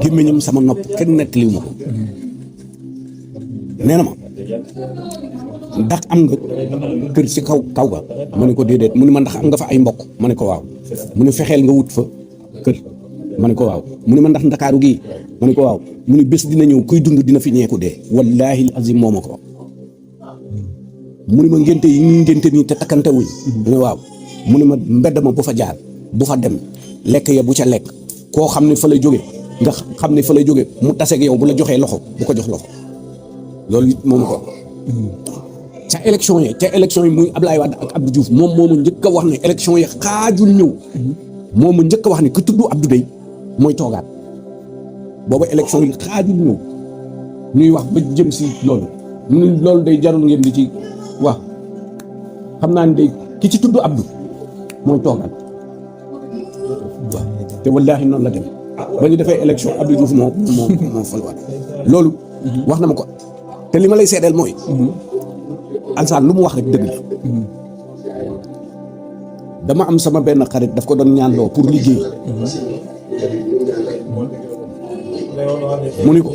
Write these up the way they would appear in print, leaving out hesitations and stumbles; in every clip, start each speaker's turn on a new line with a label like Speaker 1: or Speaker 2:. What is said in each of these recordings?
Speaker 1: gémmiñam sama nopp kenn nettaliwu ma ko nee na ma ndax am nga kër ci kaw ga ma ne ko déedéet mu ne ma ndax am nga fa ay mbokk ma ne ko waaw mu ne fexeel nga wut fa kër ma ne ko waaw mu ne ma ndax ndakaaru gii ma ne ko waaw mu ne bés dina ñëw kuy dund dina fi ñeeku dee wallaahi azim moo ma ko mu ne ma ngénte yi ñuy ngénte nii te takkante wuñ mu ne waaw mu ne ma mbedd ma bu fa jaar bu fa dem lekk ya bu ca lekk koo xam ne fa lay jóge nga xam ne fa lay jóge mu taseeg yow bu la joxee loxo bu ko jox loxo loolu it moo ma ko ca élection yi muy Ablaye Wade ak Abdou Diouf moom moo ma njëkk a wax ne élection yi xaajul ñëw moo ma njëkk a wax ne ku tudd Abdou Dey mooy toogaat booba élection yi xaajul ñëw ñuy wax ba jëm si loolu mu ne loolu day jarul ngeen di ci wax xam naa ne day ki ci tudd Abdou mooy toogaat waaw te wallaahi noonu la dem ba ñu defee élection Abdou Diouf moo falwaat loolu wax na ma ko te li ma lay seedeel mooy Alsaan lu mu wax rek dëgg la dama am sama benn xarit daf ko doon ñaanloo pour liggéey mu ni ko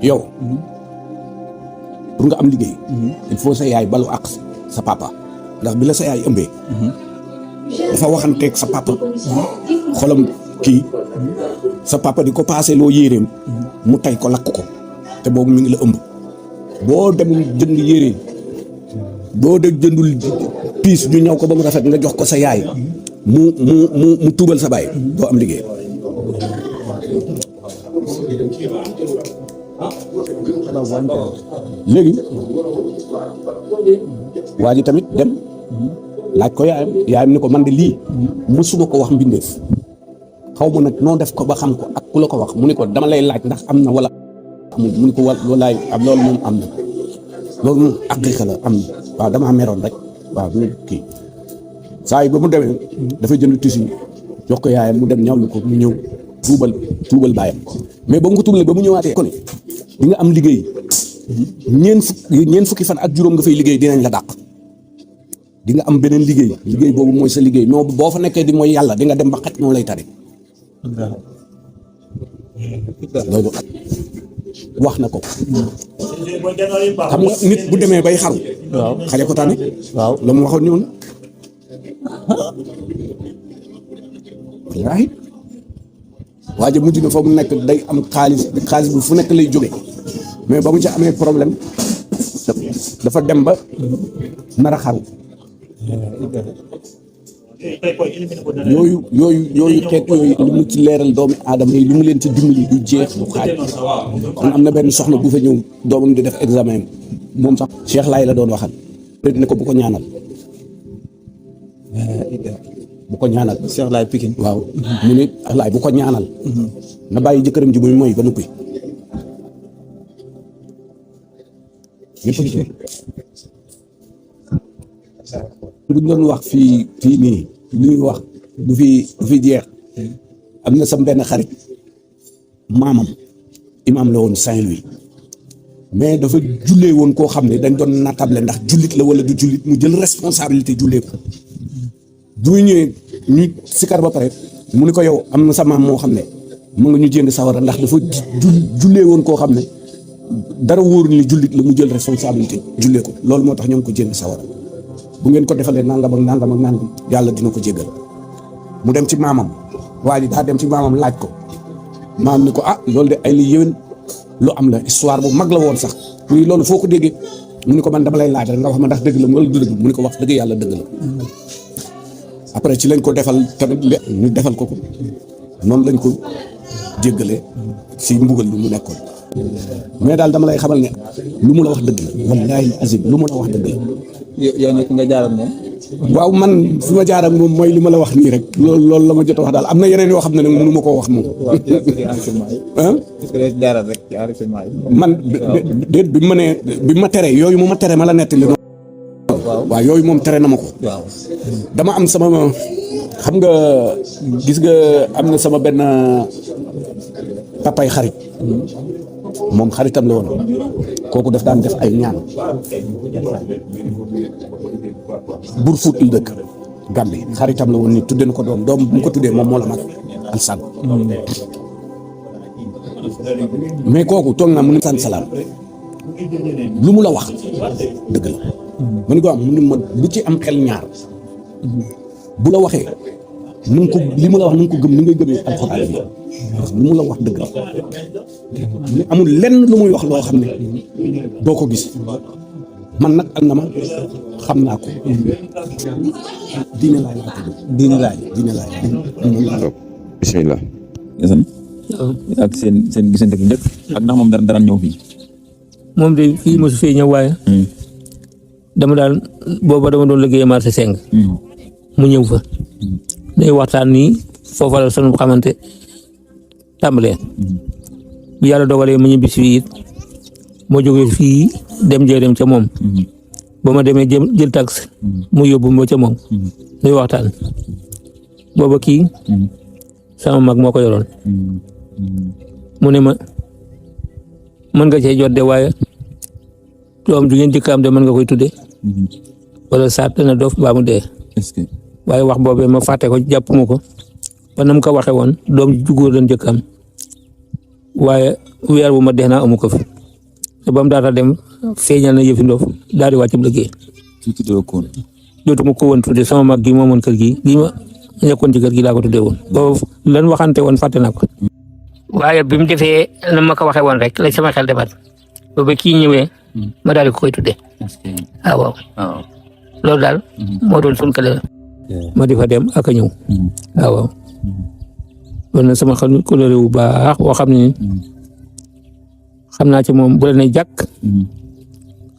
Speaker 1: yow pour nga am liggéey il faut sa yaay balu ak sa papa ndax bi la sa yaay ëmbee dafa waxanteeg sa papa xolam kii sa papa di ko paase loo yéeréem mu tay ko lakk ko te boobu mi ngi la ëmb boo demul jënd yére boo de jëndul piis ñu ñaw ko ba mu rafet nga jox ko sa yaay mu tuubal sa baay doo am liggéey léegi waa ji tamit dem laaj ko yaayam ni ko man de lii mësuma ko wax mbindeef xaw ma nag noo def ko ba xam ko ak ku la ko wax mu ni ko dama lay laaj ndax am na wala amul mu ni ko walaay am loolu moom am na loolu moom àqiqa la am na waaw damaa meroon rek waaw ñu kii saa yi ba mu demee dafa jënd tissu jox ko yaayam mu dem ñawlu ko mu ñëw tuubal baayam mais ba mu ko tuubalee ba mu ñëwaatee ko ne di nga am liggéey ñeent fukki fan ak juróom nga fay liggéey dinañ la dàq di nga am beneen liggéey boobu mooy sa liggéey mais boo fa nekkee di mooy yàlla di nga dem ba xaj moo lay tari loolu wax na ko xam nga nit bu demee bay xaru xaje ko tane waaw la mu waxoon ñoon wallaahi waaye mujj na fa mu nekk day am xaalis bi fu nekk lay jóge mais ba mu ci amee problème dafa dem ba nar a xaru yooyu xeet yooyu li mu ci leeral doomi aadama yi li mu leen ci dimbali du jeex du xaaj man am na benn soxna bu fa ñëw doomam di def examen moom sax Cheikh Laay la doon waxal ne ko bu ko ñaanal Cheikh Laay Pikine waaw mu ne Laay bu ko ñaanal na bàyyi jëkkëram ji muy mooy ba noppi bu ñu doon wax fii nii li ñuy wax du fi jeex am na sam benn xarit maamam imaam la woon Saint-Louis mais dafa jullee woon koo xam ne dañ doon natable ndax jullit la wala du jullit mu jël responsabilité jullee ko du ñëwee ñu sikar ba pare mu ni ko yow am na sa maam moo xam ne mu nga ñu jéng sawara ndax dafa jullee woon koo xam ne dara wóoru ni jullit la mu jël responsabilité jullee ko loolu moo tax ñoo ngi ko jéng sawara bu ngeen ko defalee nangam ak nangam yàlla dina ko jéggal mu dem ci maamam waa ji daa dem ci maamam laaj ko maam ni ko loolu de ay li yéwén lu am la histoire bu mag la woon sax muy loolu foo ko déggee mu ni ko man dama lay laaj rek nga wax ma ndax dëgg la wala du dëgg mu ni ko wax dëgg yàlla dëgg la après ci lañ ko defal tamit ñu defal ko noonu lañ ko jéggalee si mbugal lu mu nekkoon mais daal dama lay xamal ne lu mu la wax dëgg la wallaahi azim lu mu la wax dëgg la.
Speaker 2: yow nag nga jaar ak moom.
Speaker 1: waaw man fi ma jaar ak moom mooy li ma la wax nii rek loolu la ma jot a wax daal am na yeneen yoo xam ne nag mënu ma koo wax moom.
Speaker 2: waaw est-ce que jaaral rek ci enregistrement yi.
Speaker 1: man déet bi ma tere yooyu mu ma tere ma la nettali. waaw yooyu moom tere na ma ko.
Speaker 2: waaw
Speaker 1: dama am sama xam nga gis nga am na sama benn papay xarit moom xaritam la woon kooku daf daan def ay ñaan bur fuut il dëkk Gambie xaritam la woon ni tudde na ko doom bu mu ko tuddee moom moo la mag Alsaan mais kooku toog naa mu ne sant salaam lu mu la wax dëgg la ma ne ko am mu ne ma bu ci am xel ñaar bu la waxee na nga ko li mu la wax na nga ko gëm ni ngay gëmee alxuraan bi parce que lu mu la wax dëgg la mu amul lenn lu muy wax loo xam ne doo ko gis man nag am na ma xam naa ko diine laay laa tudd diine laay
Speaker 3: bismillah ak seen gisante bu njëkk ak ndax moom dara ñëw fii
Speaker 4: moom de fii mosu fee ñëw waaye dama daal booba dama doon liggéey marché seng mu ñëw fa day waxtaan nii foofa la sunu xamante tàmbalee bi yàlla dogalee ma ñibbi si fii it moo jógee fii dem jee ca moom ba ma demee jël taxi mu yóbbu ma ca moom day waxtaan booba kii sama mag moo ko yoroon mu ne ma mën nga cee jot de waaye doom ju ngeen jëkk am de mën nga koy tudde wala saat dana dof baa mu dee waaye wax boobee ma fàtte ko jàpp ma ko ba nam ko waxe woon doom ju góor dañ jëkk am waaye weer bu ma dee naa amu ko fi te ba mu daata dem feeñal na yëfi ndof daal di wàccam liggéey dootuma ko woon tudde sama mag gi moomoon kër gi gi ma nekkoon ci kër gi laa ko tuddee woon boobu lan waxante woon fàtte naa ko waaye bi mu defee na ma ko waxee woon rek la sama xel defaat booba kii ñëwee ma daal di ko koy tuddee waaw loolu daal moo doon suñ kële ma di fa dem ak a ñëw waaw loolu nag sama xel coloré bu baax boo xam ne xam naa ci moom bu la ne jàkk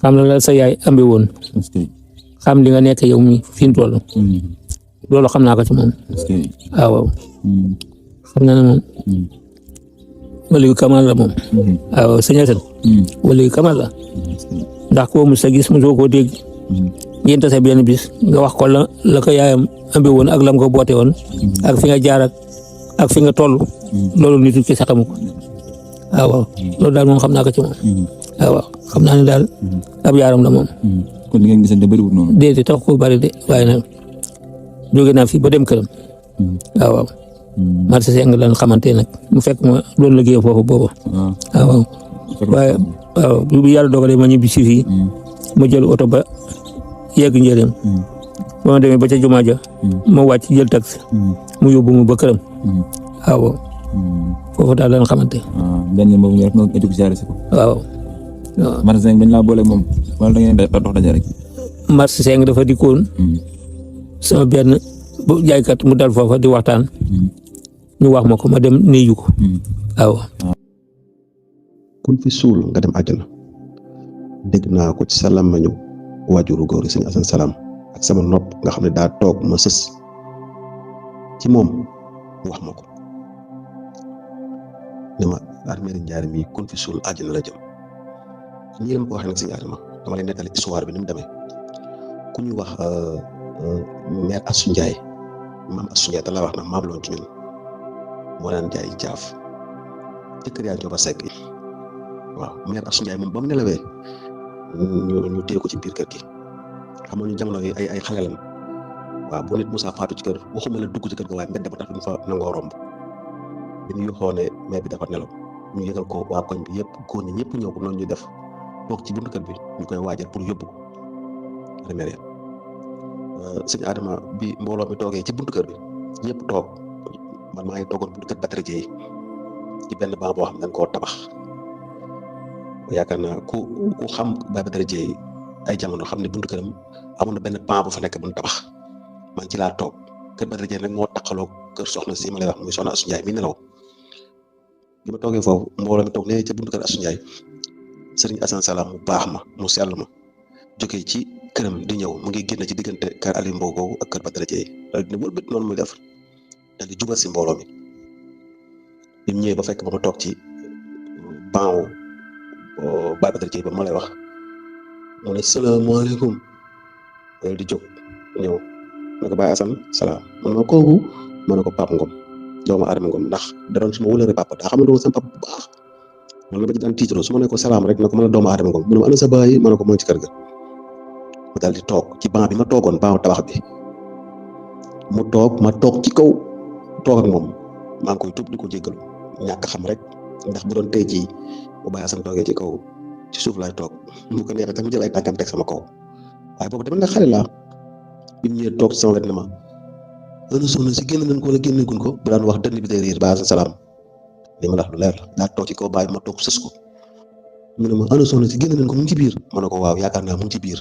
Speaker 4: xam na la sa yaay ambi woon xam li nga nekk yow mi fi mu toll loolu xam naa ko ci moom waaw xam naa ne moom waliyu kamal la moom waaw sëñ Assane waliyu kamal la ndax koo mos a gis mosoo koo dégg ngeen tase benn bis nga wax ko la ko yaayam ambi woon ak lam ko boote woon ak fi nga jaar ak fi nga toll loolu nit ki saxamu ko waaw loolu daal moom xam naa ko ci moom waaw xam naa ne daal ab yaaram la moom
Speaker 3: kon li ngeen gisante bëriwul noonu
Speaker 4: déedéet tax ko bëri de waaye nag jóge naa fi ba dem këram waaw marché seng lan xamante nag mu fekk ma doon liggéey foofu boobu waaw waaye waaw bi yàlla dogalee ma ñibbi si fii ma jël oto ba yegg njëriñ ba ma demee ba ca jumaa ja ma wàcc jël taxi mu yóbbu mu ba këram waaw foofu daal lan xamante
Speaker 3: benn boobu nga jóg siyaare si ko
Speaker 4: waaw
Speaker 3: marché seng bañ laa boole moom wala da ngeen dox daje rek
Speaker 4: marché seng dafa dikkoon sama benn bu jaaykat mu dal foofa di waxtaan ñu wax ma ko ma dem nuyu ko waaw
Speaker 5: kun fi suul nga dem àjjana dégg naa ko ci sa làmmiñu waajuru góor gi sëñ Assane Salam ak sama nopp nga xam ne daa toog ma sës ci moom wax ma ko ne ma armeeri Njaare mi kun fi suul àjjana la jëm ñii la ma ko waxee nag sëñ Adama dama lay nettali histoire bi ni mu demee ku ñu wax mère Assou Ndiaye maam Assou Ndiaye da la wax na maam loon ci ñun moo daan jaay jaaf ci kër yaa Njóoba Sekk waaw mère Assou Ndiaye moom ba mu nelawee ñu téye ko ci biir kër gi xam nga ñu jamono yi ay xale lan waaw bu nit Moussa faatu ci kër waxuma la dugg ci kër ga waaye mbedd ba tax duñ fa nangoo romb bi ñu yoxoo ne mère bi dafa nelaw ñu yëgal ko waa koñ bi yëpp góor ñi ñëpp ñëw ko noonu ñu def toog ci buntu kër bi ñu koy waajal pour yóbbu ko remeré sëñ Adama bi mbooloo mi toogee ci buntu kër bi ñëpp toog man maa ngi toogoon buntu kër Batara Dieye ci benn banc boo xam ne dañ koo tabax yaakaar naa ku xam Batara Dieye ay jamono xam ne buntu këram amoon na benn banc bu fa nekk bu ñu tabax man ci laa toog kër Batara Dieye nag moo taqaloo kër soxna si ma lay wax muy soxna Assou Ndiaye mi nelaw bi ma toogee foofu mbooloo mi toog nee ca buntu kër Assou Ndiaye sëriñ Assane Salam mu baax ma mu sell ma jógee ci këram di ñëw mu ngi génn ci diggante kër Aliou Mbow googu ak kër Batara Dieye daal di wëlbët noonu muy def daal di jubal si mbooloo mi bi mu ñëwee ba fekk ba ma toog ci banc Baye Batara Dieye ba ma lay wax mu ne salaamaaleykum daal di jóg ñëw ne ko Baye Assane Salam man ma kooku ma ne ko Pape Ngom doomu Adama Ngom ndax da doon suma wëlëre papa daa xam ne doon sama papa bu baax man la ba ci daan tiitaroo su ma ne ko salaam rek ne ko mën a doomu Adama Ngom mu ne ma ana sa baay ma ne ko moo ci kër ga ma daal di toog ci banc bi ma toogoon banc tabax bi mu toog ma toog ci kaw toog ak moom maa ngi koy tuub di ko jéggalu ñàkk xam rek ndax bu doon tey jii bu Baye Assane toogee ci kaw ci suuf laay toog mu ko neexee tamit jël ay tànkam teg sama kaw waaye boobu tamit nag xale laa bi mu ñëwee toog ci sama wet ne ma ëllëg soxna si génn nañ ko wala génneeguñ ko bu daan wax dënn bi day riir Baye Assane salaam li ma la wax lu leer la daa toog ci kaw Baye ma toog sës ko mu ne ma ëllëg soxna si génn nañ ko mu ngi ci biir ma ne ko waaw yaakaar naa mu ngi ci biir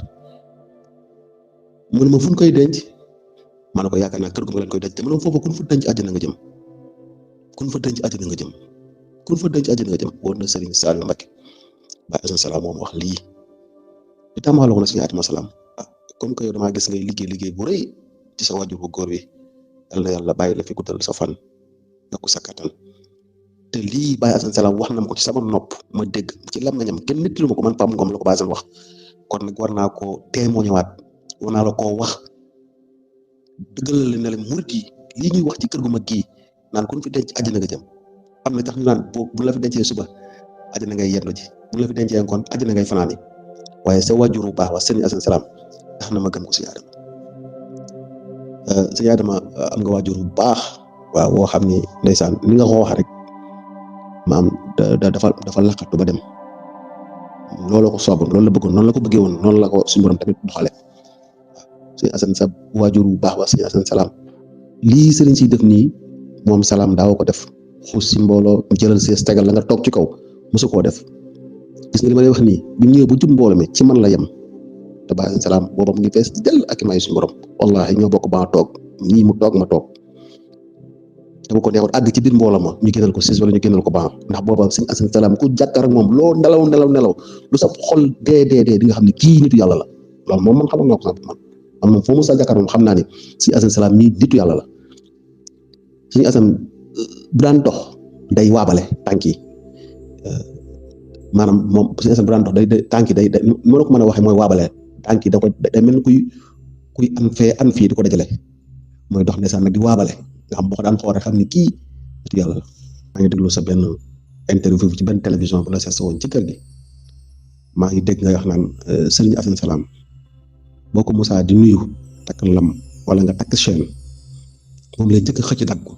Speaker 5: mu ne ma fu ñu koy denc ma ne ko yaakaar naa kër gu ma leen koy denc te mu ne foofu kun fa denc àjjana nga jëm kun fa denc àjjana nga jëm kun fa denc àjjana nga jëm woon na Serigne Saliou Mbacké Baye Assane salaam moom wax lii li tax ma wax la ko nag suñu Adama salaam comme que yow damaa gis ngay liggéey bu rëy ci sa wàjjur bu góor bi yal na yàlla bàyyi la fi guddal sa fan yokk sa kattan te lii Baye Assane salaam wax na ma ko ci sama nopp ma dégg ci làmmiñam kenn nit lu ma ko man Pape Ngom la ko Baye Assane wax kon nag war naa koo témoigner waat war naa la koo wax dëggal la ne la murid yi lii ñuy wax ci kër gu mag gii naan kun fi denc àjjana nga jëm am na tax ñu naan bu la fi dencee suba àjjana ngay yendu ji bu la fi dencee ngoon àjjana ngay fanaani waaye sa wàjjur bu baax wa Serigne Assane salaam tax na ma gëm ko si Adama si Adama am nga wàjjur bu baax waaw woo xam ni ndeysaan ni nga ko wax rek maam dafa laqatu ba dem loolu ko sooboon loolu la bëggoon noonu la ko bëggee woon noonu la ko suñu borom tamit doxale waaw Serigne Assane sa wàjjur bu baax wa Serigne Assane salaam lii Serigne si def nii moom salaam daaw ko def xuus si mbooloo jëlal sees tegal la nga toog ci kaw mosu koo def gis nga li ma lay wax nii bi mu ñëwee ba jub mbooloo mi ci man la yem te Baye Assane salaam booba mu ngi fees dell ak may suñu borom wallahi ñoo bokk ba toog nii mu toog ma toog te bu ko neexoon àgg ci biir mbooloo ma ñu génnal ko siis wala ñu génnal ko baax ndax booba Serigne Assane salaam ku jàkkaar ak moom loo nelaw lu sa xol dee di nga xam ne kii nitu yàlla la loolu moom man xamoon naa ko sax man moom foo mu sa jàkkaar moom xam naa ne Serigne Assane salaam mii nitu yàlla la Serigne Assane bu daan dox day waabale tànk yi maanaam moom Serigne Assane bu daan dox day tànk yi day moo la ko mën a waxee mooy waabale tànk yi da ko day mel ni kuy an fii di ko dajale mooy dox ndeysaan nag di waabale nga xam boo ko daan xool rek xam ni kii nitu yàlla la. maa ngi déglu sa benn interview ci benn télévision bu la seet woon ci kër gi maa ngi dégg nga wax naan Serigne Assane salaam boo ko musaa di nuyu takk lam wala nga takk chaîne moom lay njëkk xëcc dagg ko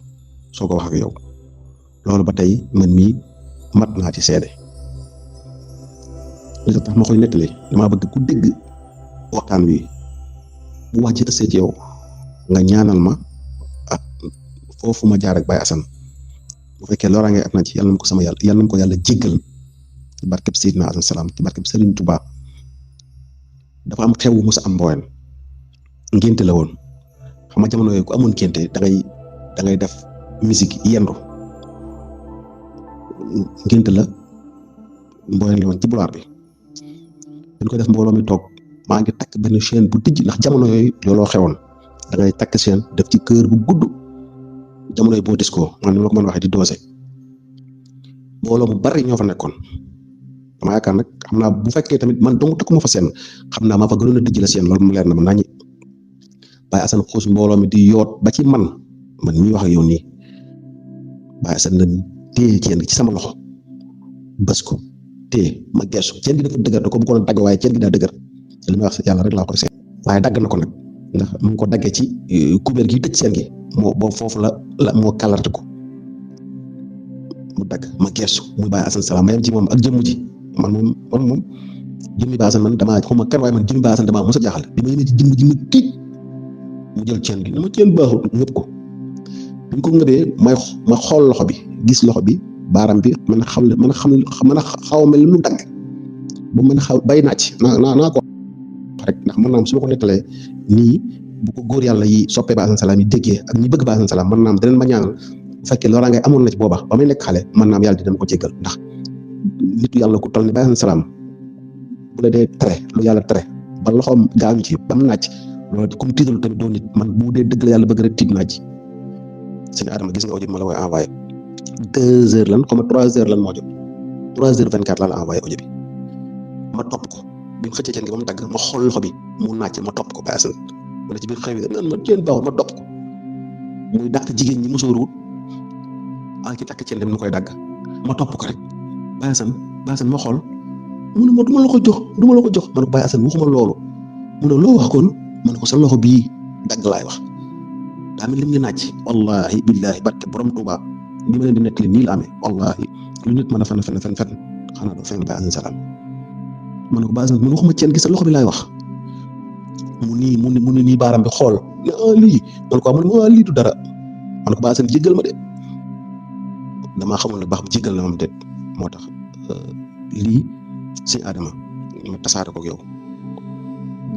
Speaker 5: soo ko wax ak yow loolu ba tey man mii mat naa ci seede li tax ma koy nettali damaa bëgg ku dégg waxtaan wi bu wax ci ëssee ci yow nga ñaanal ma ak foofu ma jaar ak Baye Assane bu fekkee loraange at na ci yàlla na ko sama yàlla na ko yàlla jéggal ci barkeb Seydina Assane salaam ci barkeb Serigne Touba dafa am xew musa am Mbowen ngénte la woon xam nga jamono yooyu ku amoon ngénte da ngay def musique yendu ngénte la Mbowen la woon ci bulaar bi dañ koy def mbooloo mi toog maa ngi takk benn chaîne bu tijj ndax jamono yooyu looloo xewoon da ngay takk chaîne def ci kër bu gudd jamono yi boo disco man ni ma ko mën waxee di doose mbooloo mu bari ñoo fa nekkoon dama yaakaar nag xam naa bu fekkee tamit man dong takkuma fa seen xam naa maa fa gënoon a tijji la seen loolu mu leer na ma nañi Baye Assane xuus mbooloo mi di yoot ba ci man mii wax ak yow nii Baye Assane na téye ceen gi ci sama loxo bës ko téye ma geesu ceen gi dafa dëgër da ko bëggoon a dagg waaye ceen gi daa dëgër li may wax yàlla rek laa koy seet waaye dagg na ko nag ndax mu ngi ko daggee ci kubéer gi tëj seen gi moo boobu foofu la moo kalarte ko mu dagg ma geesu muy Baye Assane salaam ma yem ci moom ak jëmm ji man moom jëmmi Baye Assane man damaa xaw ma kan waaye man jëmmi Baye Assane damaa mos a jaaxal bi ma yemee ci jëmm ji ma tiit mu jël ceen gi dama ceen baaxul ngëb ko bi mu ko ngëbee ma xool loxo bi gis loxo bi baaram bi mën a xaw a mel ni lu dagg ba mën a xaw bay naa ci naa ko rek ndax mën naa am su ma ko nettalee nii bu ko góor yàlla yi soppee Baye Assane salaam yi déggee ak ñi bëgg Baye Assane salaam mën naa am dinañ ma ñaanal bu fekkee loolaa ngay amoon na ci booba ba may nekk xale mën naa am yàlla dina ma ko jéggal ndax nitu yàlla ku toll ni Baye Assane salaam bu la dee tere lu yàlla tere ba loxoom gaañu ci ba mu naaj loolu comme tiitalu tamit doo nit man bu dee dëgg la yàlla bëgg rek tiit naa ci sëñ Adama gis nga audio bi ma la koy envoyé 2 heures lan comme 3 heures lan moo jot 3 heures 24 laa la envoyé audio bi ma topp ko bi mu xëccee ceen gi ba mu dagg ma xool loxo bi mu naaj ma topp ko Baye Assane ma ne ci biir xew yi naan ma ceen baaxul ma topp ko muy dàq jigéen ñi mosoo ruut ci takk ceen dem nu koy dagg ma topp ko rek Baye Assane ma xool mu ne ma du ma la ko jox ma ne ko Baye Assane waxuma loolu mu ne loo wax kon ma ne ko sa loxo bii dagg laay wax daa mel lim ngi naaj wallahi billahi barke borom Tuuba li ma leen di nettali nii la amee wallahi lu nit mën a fen xanaa doo fen Baye Assane Salam ma ne ko Baye Assane man waxuma ceen gi sa loxo bi laay wax mu ni nii baaram bi xool ne lii man ko man lii du dara man ko Baye Assane jéggal ma de damaa xamul ne baax bu jéggal na moom déet moo tax lii sëñ Adama ma tasaare ko yow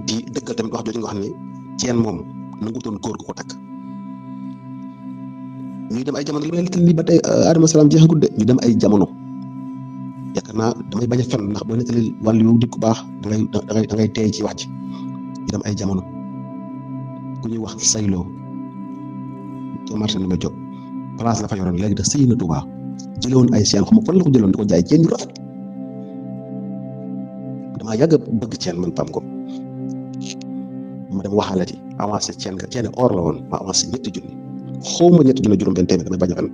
Speaker 5: di dëggal tamit wax jooju nga xam ne ceen moom nangutoon góor gu ko takk ñuy dem ay jamono li ma leen lii ba tey Adama Salam jeexagul de ñu dem ay jamono yaakaar naa damay bañ a fen ndax boo nettali wàllu yow dit ku baax da ngay teey ci wax ji ñu dem ay jamono ku ñuy wax sayloo te marché na ma jóg place la fa yoroon léegi da sëy na Tuubaa jëlewoon ay seen xam fan la ko jëloon di ko jaay ceen yu rafet damaa yàgg bëgg ceen man Pam Ngom ma dem waxaalati avancé ceen nga ceene or la woon ma avancé ñetti junni xawma ñetti junni juróom benn téeméer damay bañ a fen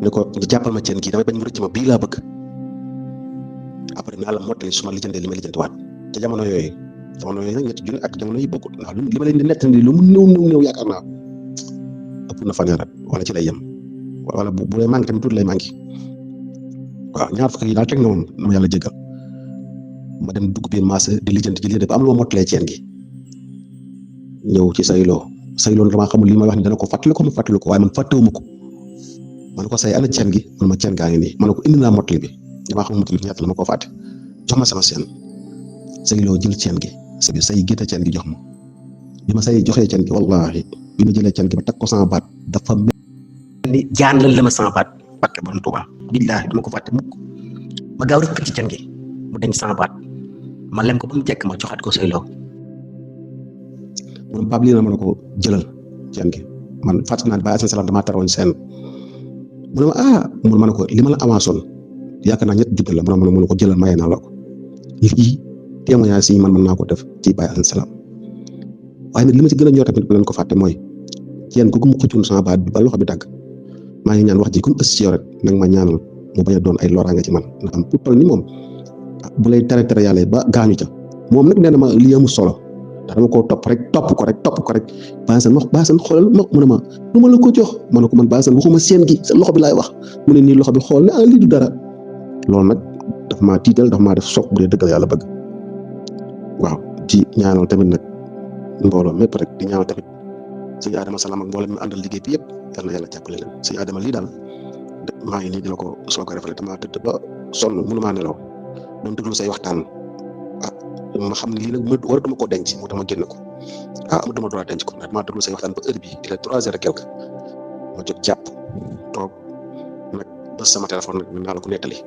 Speaker 5: ne ko nga jàppal ma ceen kii damay bañ mu rëcc ma bii laa bëgg après naa la mottali su ma lijjantee li may lijjanti waat te jamono yooyu nag ñetti junni ak jamono yi bokkut ndax li ma leen di nettali lu mu néew yaakaar naa ëpp na fanweer wala ci lay yem wala bu lay manqué tamit tuuti lay manqué waaw ñaar fukki yi daal teg na moom ma yàlla jégal ma dem dugg biir marché di lijjanti ci lii ba am lu ma mottalee ceen gi ñëw ci sayloo damaa xamul li may wax ni dana ko fàttali ko mu fàttali ko waaye man fàttewuma ko man ko say ana ceen gi man ma ceen gaa ngi nii man ko indi naa mottali bi damaa xamul mottali bi ñett la ma ko fàtte jox ma sama seen sayloo jël ceen gi say gétta ceen gi jox ma bi ma say joxee ceen gi wallahi bi ma jëlee ceen gi ba teg ko sama baat dafa mel ni jaan la ma sama baat barke bon Tuubaa billaahi dama ko fàtte mukk ma gaaw rek ci ceen gi mu denc sama baat ma lem ko ba mu jekk ma joxaat ko sayloo moom Pape lii na ma ne ko jëlal ceen gi man fàttali naa ne Baye Assane Salam damaa taroon seen mu ne ma ma ne ko li ma la avancé woon yaakaar naa ñett junni la mu ne ko jëlal maye naa la ko lii témoignage yi man mën naa ko def ci Baye Assane Salam waaye nag li ma ci gën a ñor tamit bu leen ko fàtte mooy ceen ku mu xëccoon sama baat bi ba loxo bi dagg maa ngi ñaan wax ji comme ës ci yow rek nag ma ñaanal mu bañ a doon ay loraange ci man ndax am pour toll ni moom bu lay tere yàlla ba gaañu ca moom nag nee na ma lii amul solo ndax dama koo topp ko rek Baye Assane xoolal mu ne ma lu ma la ko jox ma ne ko man Baye Assane waxuma seen gi sa loxo bi laay wax mu ne nii loxo bi xool ne lii du dara loolu nag daf maa tiital daf maa def soog bu dee dëggal yàlla bëgg waaw di ñaanal tamit nag mbooloo mépp rek di ñaanal tamit sëñ Adama Salam ak mbooloo mi àndal liggéey bi yëpp yal na yàlla jàppale leen sëñ Adama lii daal maa ngi nii di la ko soog a refale damaa tëdd ba sonn mënumaa nelaw doon déglu say waxtaan ma xam ne lii nag waratuma koo denc moo tax ma génn ko ma dama doon denc ko ndax damaa déglu say waxtaan ba heure bi il est 3 heures et quelque ma jóg jàpp toog nag ba sama téléphone nag naa la ko nettali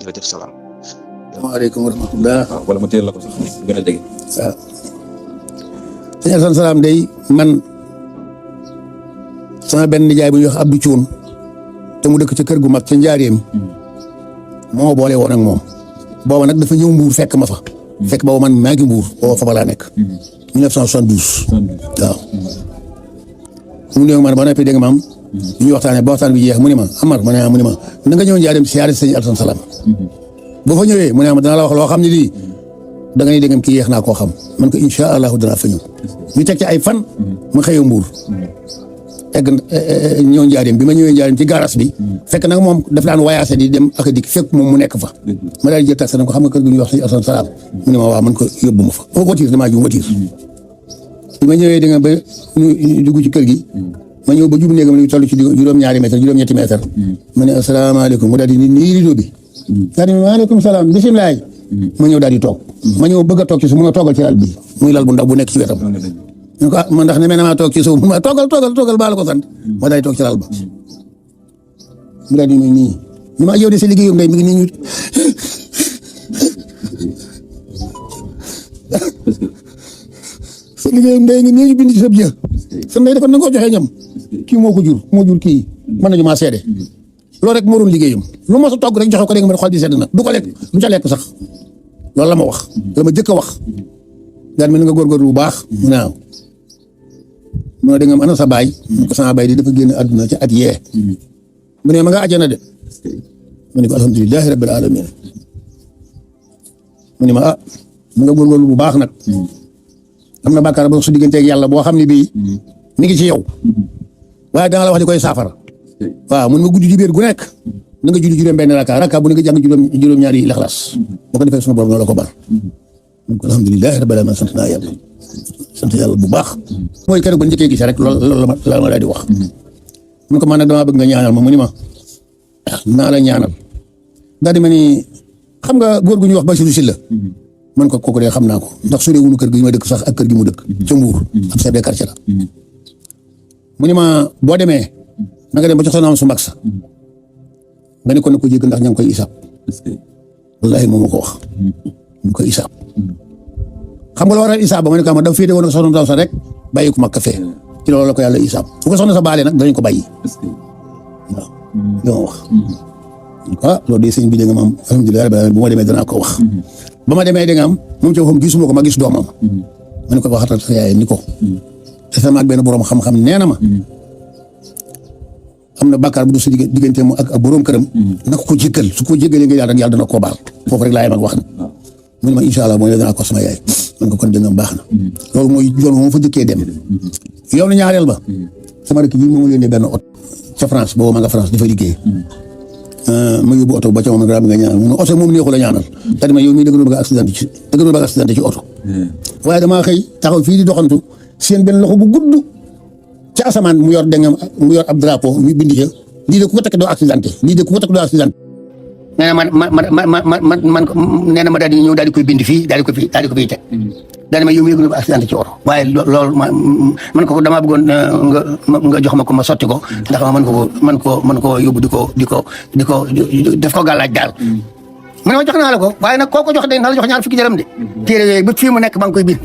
Speaker 5: jërëjëf salaam.
Speaker 6: asalaamaaleykum wa rahmatulah.
Speaker 3: waaw wala ma teel la ko sax gën a jege.
Speaker 6: waaw. sëñ Assane Salam day man sama benn nijaay bu ñuy wax Abdou Thioune te mu dëkk ca kër gu mag ca Njaareem moo boole woon ak moom booba nag dafa ñëw Mbuur fekk ma fa. fekk booba man maa ngi Mbuur booba fa laa nekk. 1972. waaw. mu ne man ba noppi dégg nga maam. ñu ñuy waxtaanee ba waxtaan bi jeex mu ne ma Amar ma ne mu ne ma na nga ñëw Njaareem siyaare sëñ Assane Salam. boo fa ñëwee mu ne ma danaa la wax loo xam ne lii da nga ni dégg kii yéex naa koo xam man ko incha allahu danaa fa ñëw. ñu teg ci ay fan. ma xëyoo Mbuur. egg ñëw Njaareem bi ma ñëwee Njaareem ci garas bi. fekk nag moom daf daan wayaase di dem ak a dikk fekk moom mu nekk fa. ma daal di jël taxi nag ko xam nga kër gu ñuy wax sëñ Assane Salam. mu ne ma waaw man ko yóbbu ma fa. voiture damaa jum voiture. bi ma ñëwee dégg nga ba ñu dugg ci kër gi. ma ñëw ba jub néegam li toll ci juróom-ñaari mètre juróom-ñetti mètre. ma ne asalaamaaleykum mu daal di nii rido bi. daal di maaleykum salaam bisimilah. ma ñëw daal di toog. ma ñëw bëgg a toog ci suuf mun a toogal ci lal bi muy lal bu ndaw bu nekk ci wetam. ñu ko man ndax ne maa toog ci suuf ma toogal baal ko sant. ma daal di toog ci lal ba. mu daal di nii ni ma yow de sa liggéeyam day mi ngi nii ñu. sa liggéeyam day ngi nii ñu bind ci sab jë. sa ndey dafa nangoo joxe ñam. kii moo ko jur kii mën nañu maa seede. loolu rek moo doon liggéeyam lu ma sa togg rek joxe ko dégg nga xol bi sedd na du ko lekk du ca lekk sax loolu la ma wax la ma jëkk a wax daan mel ni nga góorgóorlu bu baax naaw mu ne da nga ana sa baay mu ko sama baay di dafa génn àdduna ci at yee mu ne ma nga àjjana de mu ne ko alhamdulilahi rabbil alamin mu ne ma mu nga góorgóorlu bu baax nag am na bàkkaar ba su digganteeg yàlla boo xam ne bii mi ngi ci yow waaye danga la wax di koy saafara waaw mun ma guddi dibéer gu nekk na nga julli juróom benn raka bu ne nga jàng juróom-ñaari Ixlaas boo ko defee sunu borom la ko bal donc alhamdulilah rabbil alamin sant naa yàlla sant yàlla bu baax mooy keroog ba njëkkee gis rek loolu la ma daal di wax mun ko man nag damaa bëgg nga ñaanal ma mu ni ma naa la ñaanal daal di ma ni xam nga góor gu ñuy wax Bachirou Sylla man ko kooku de xam naa ko ndax sore wuñu kër gi ma dëkk sax ak kër gi mu dëkk ca Mbuur ab chef de quartier la mu ni ma boo demee na nga dem ba jox soxnaam su mag sa nga ne ko na ko jégg ndax ña ngi koy isaab wallaahi moom ma ko wax ñu koy isaab xam nga la waral isaab ba ma ne ko ma dafa féete woon ak soxna sa rek bàyyi ko mag ka fee ci loolu la ko yàlla isaab bu ko soxna sa baalee nag danañ ko bàyyi waaw yow wax loolu de sëñ bi da nga maam alhamdulilah rabbil alamin bu ma demee danaa ko wax ba ma demee da nga am moom ci waxam gisuma ko ma gis doomam ma ne ko waxatal sa yaay ni ko dafa ma ak benn borom xam-xam nee na ma am na bàkkaar bu du sa diggante mu ak borom këram na ko jéggal su ko jéggalee nga yàlla rek yàlla dana koo baal foofu rek laa yem ak wax na mu ne ma incha allah mooy danaa ko sama yaay man ko kon dëngam baax na loolu mooy yoon moom fa jëkkee dem yow na ñaareel ba sama rek yi moom yónnee benn oto ca France boobu ma nga France dafa liggéey ma yóbbu oto ba ca moom nga ñaanal mu ne oto moom neexu la ñaanal te ma yow mii da nga doon bëgg accidenté ci oto waaye damaa xëy taxaw fii di doxantu seen benn loxo bu gudd ci asamaan mu yor dengam mu yor ab drapeau ñu bind ca lii de ku ko tekk doo accidenté lii de ku ko tekk doo accidenté nee na man nee na ma daal di ñëw daal di koy bind fii daal di ko fiy teg daal di ma yow mii da nga doon accidenté ci oto waaye loolu man ko damaa bëggoon nga jox ma ko ma sotti ko ndax ma mën ko yóbbu di ko def ko gàllaaj daal mu ne ma jox naa la ko waaye nag koo ko jox de na la jox ñaar fukki dërëm de téere yooyu ba fii mu nekk maa ngi koy bind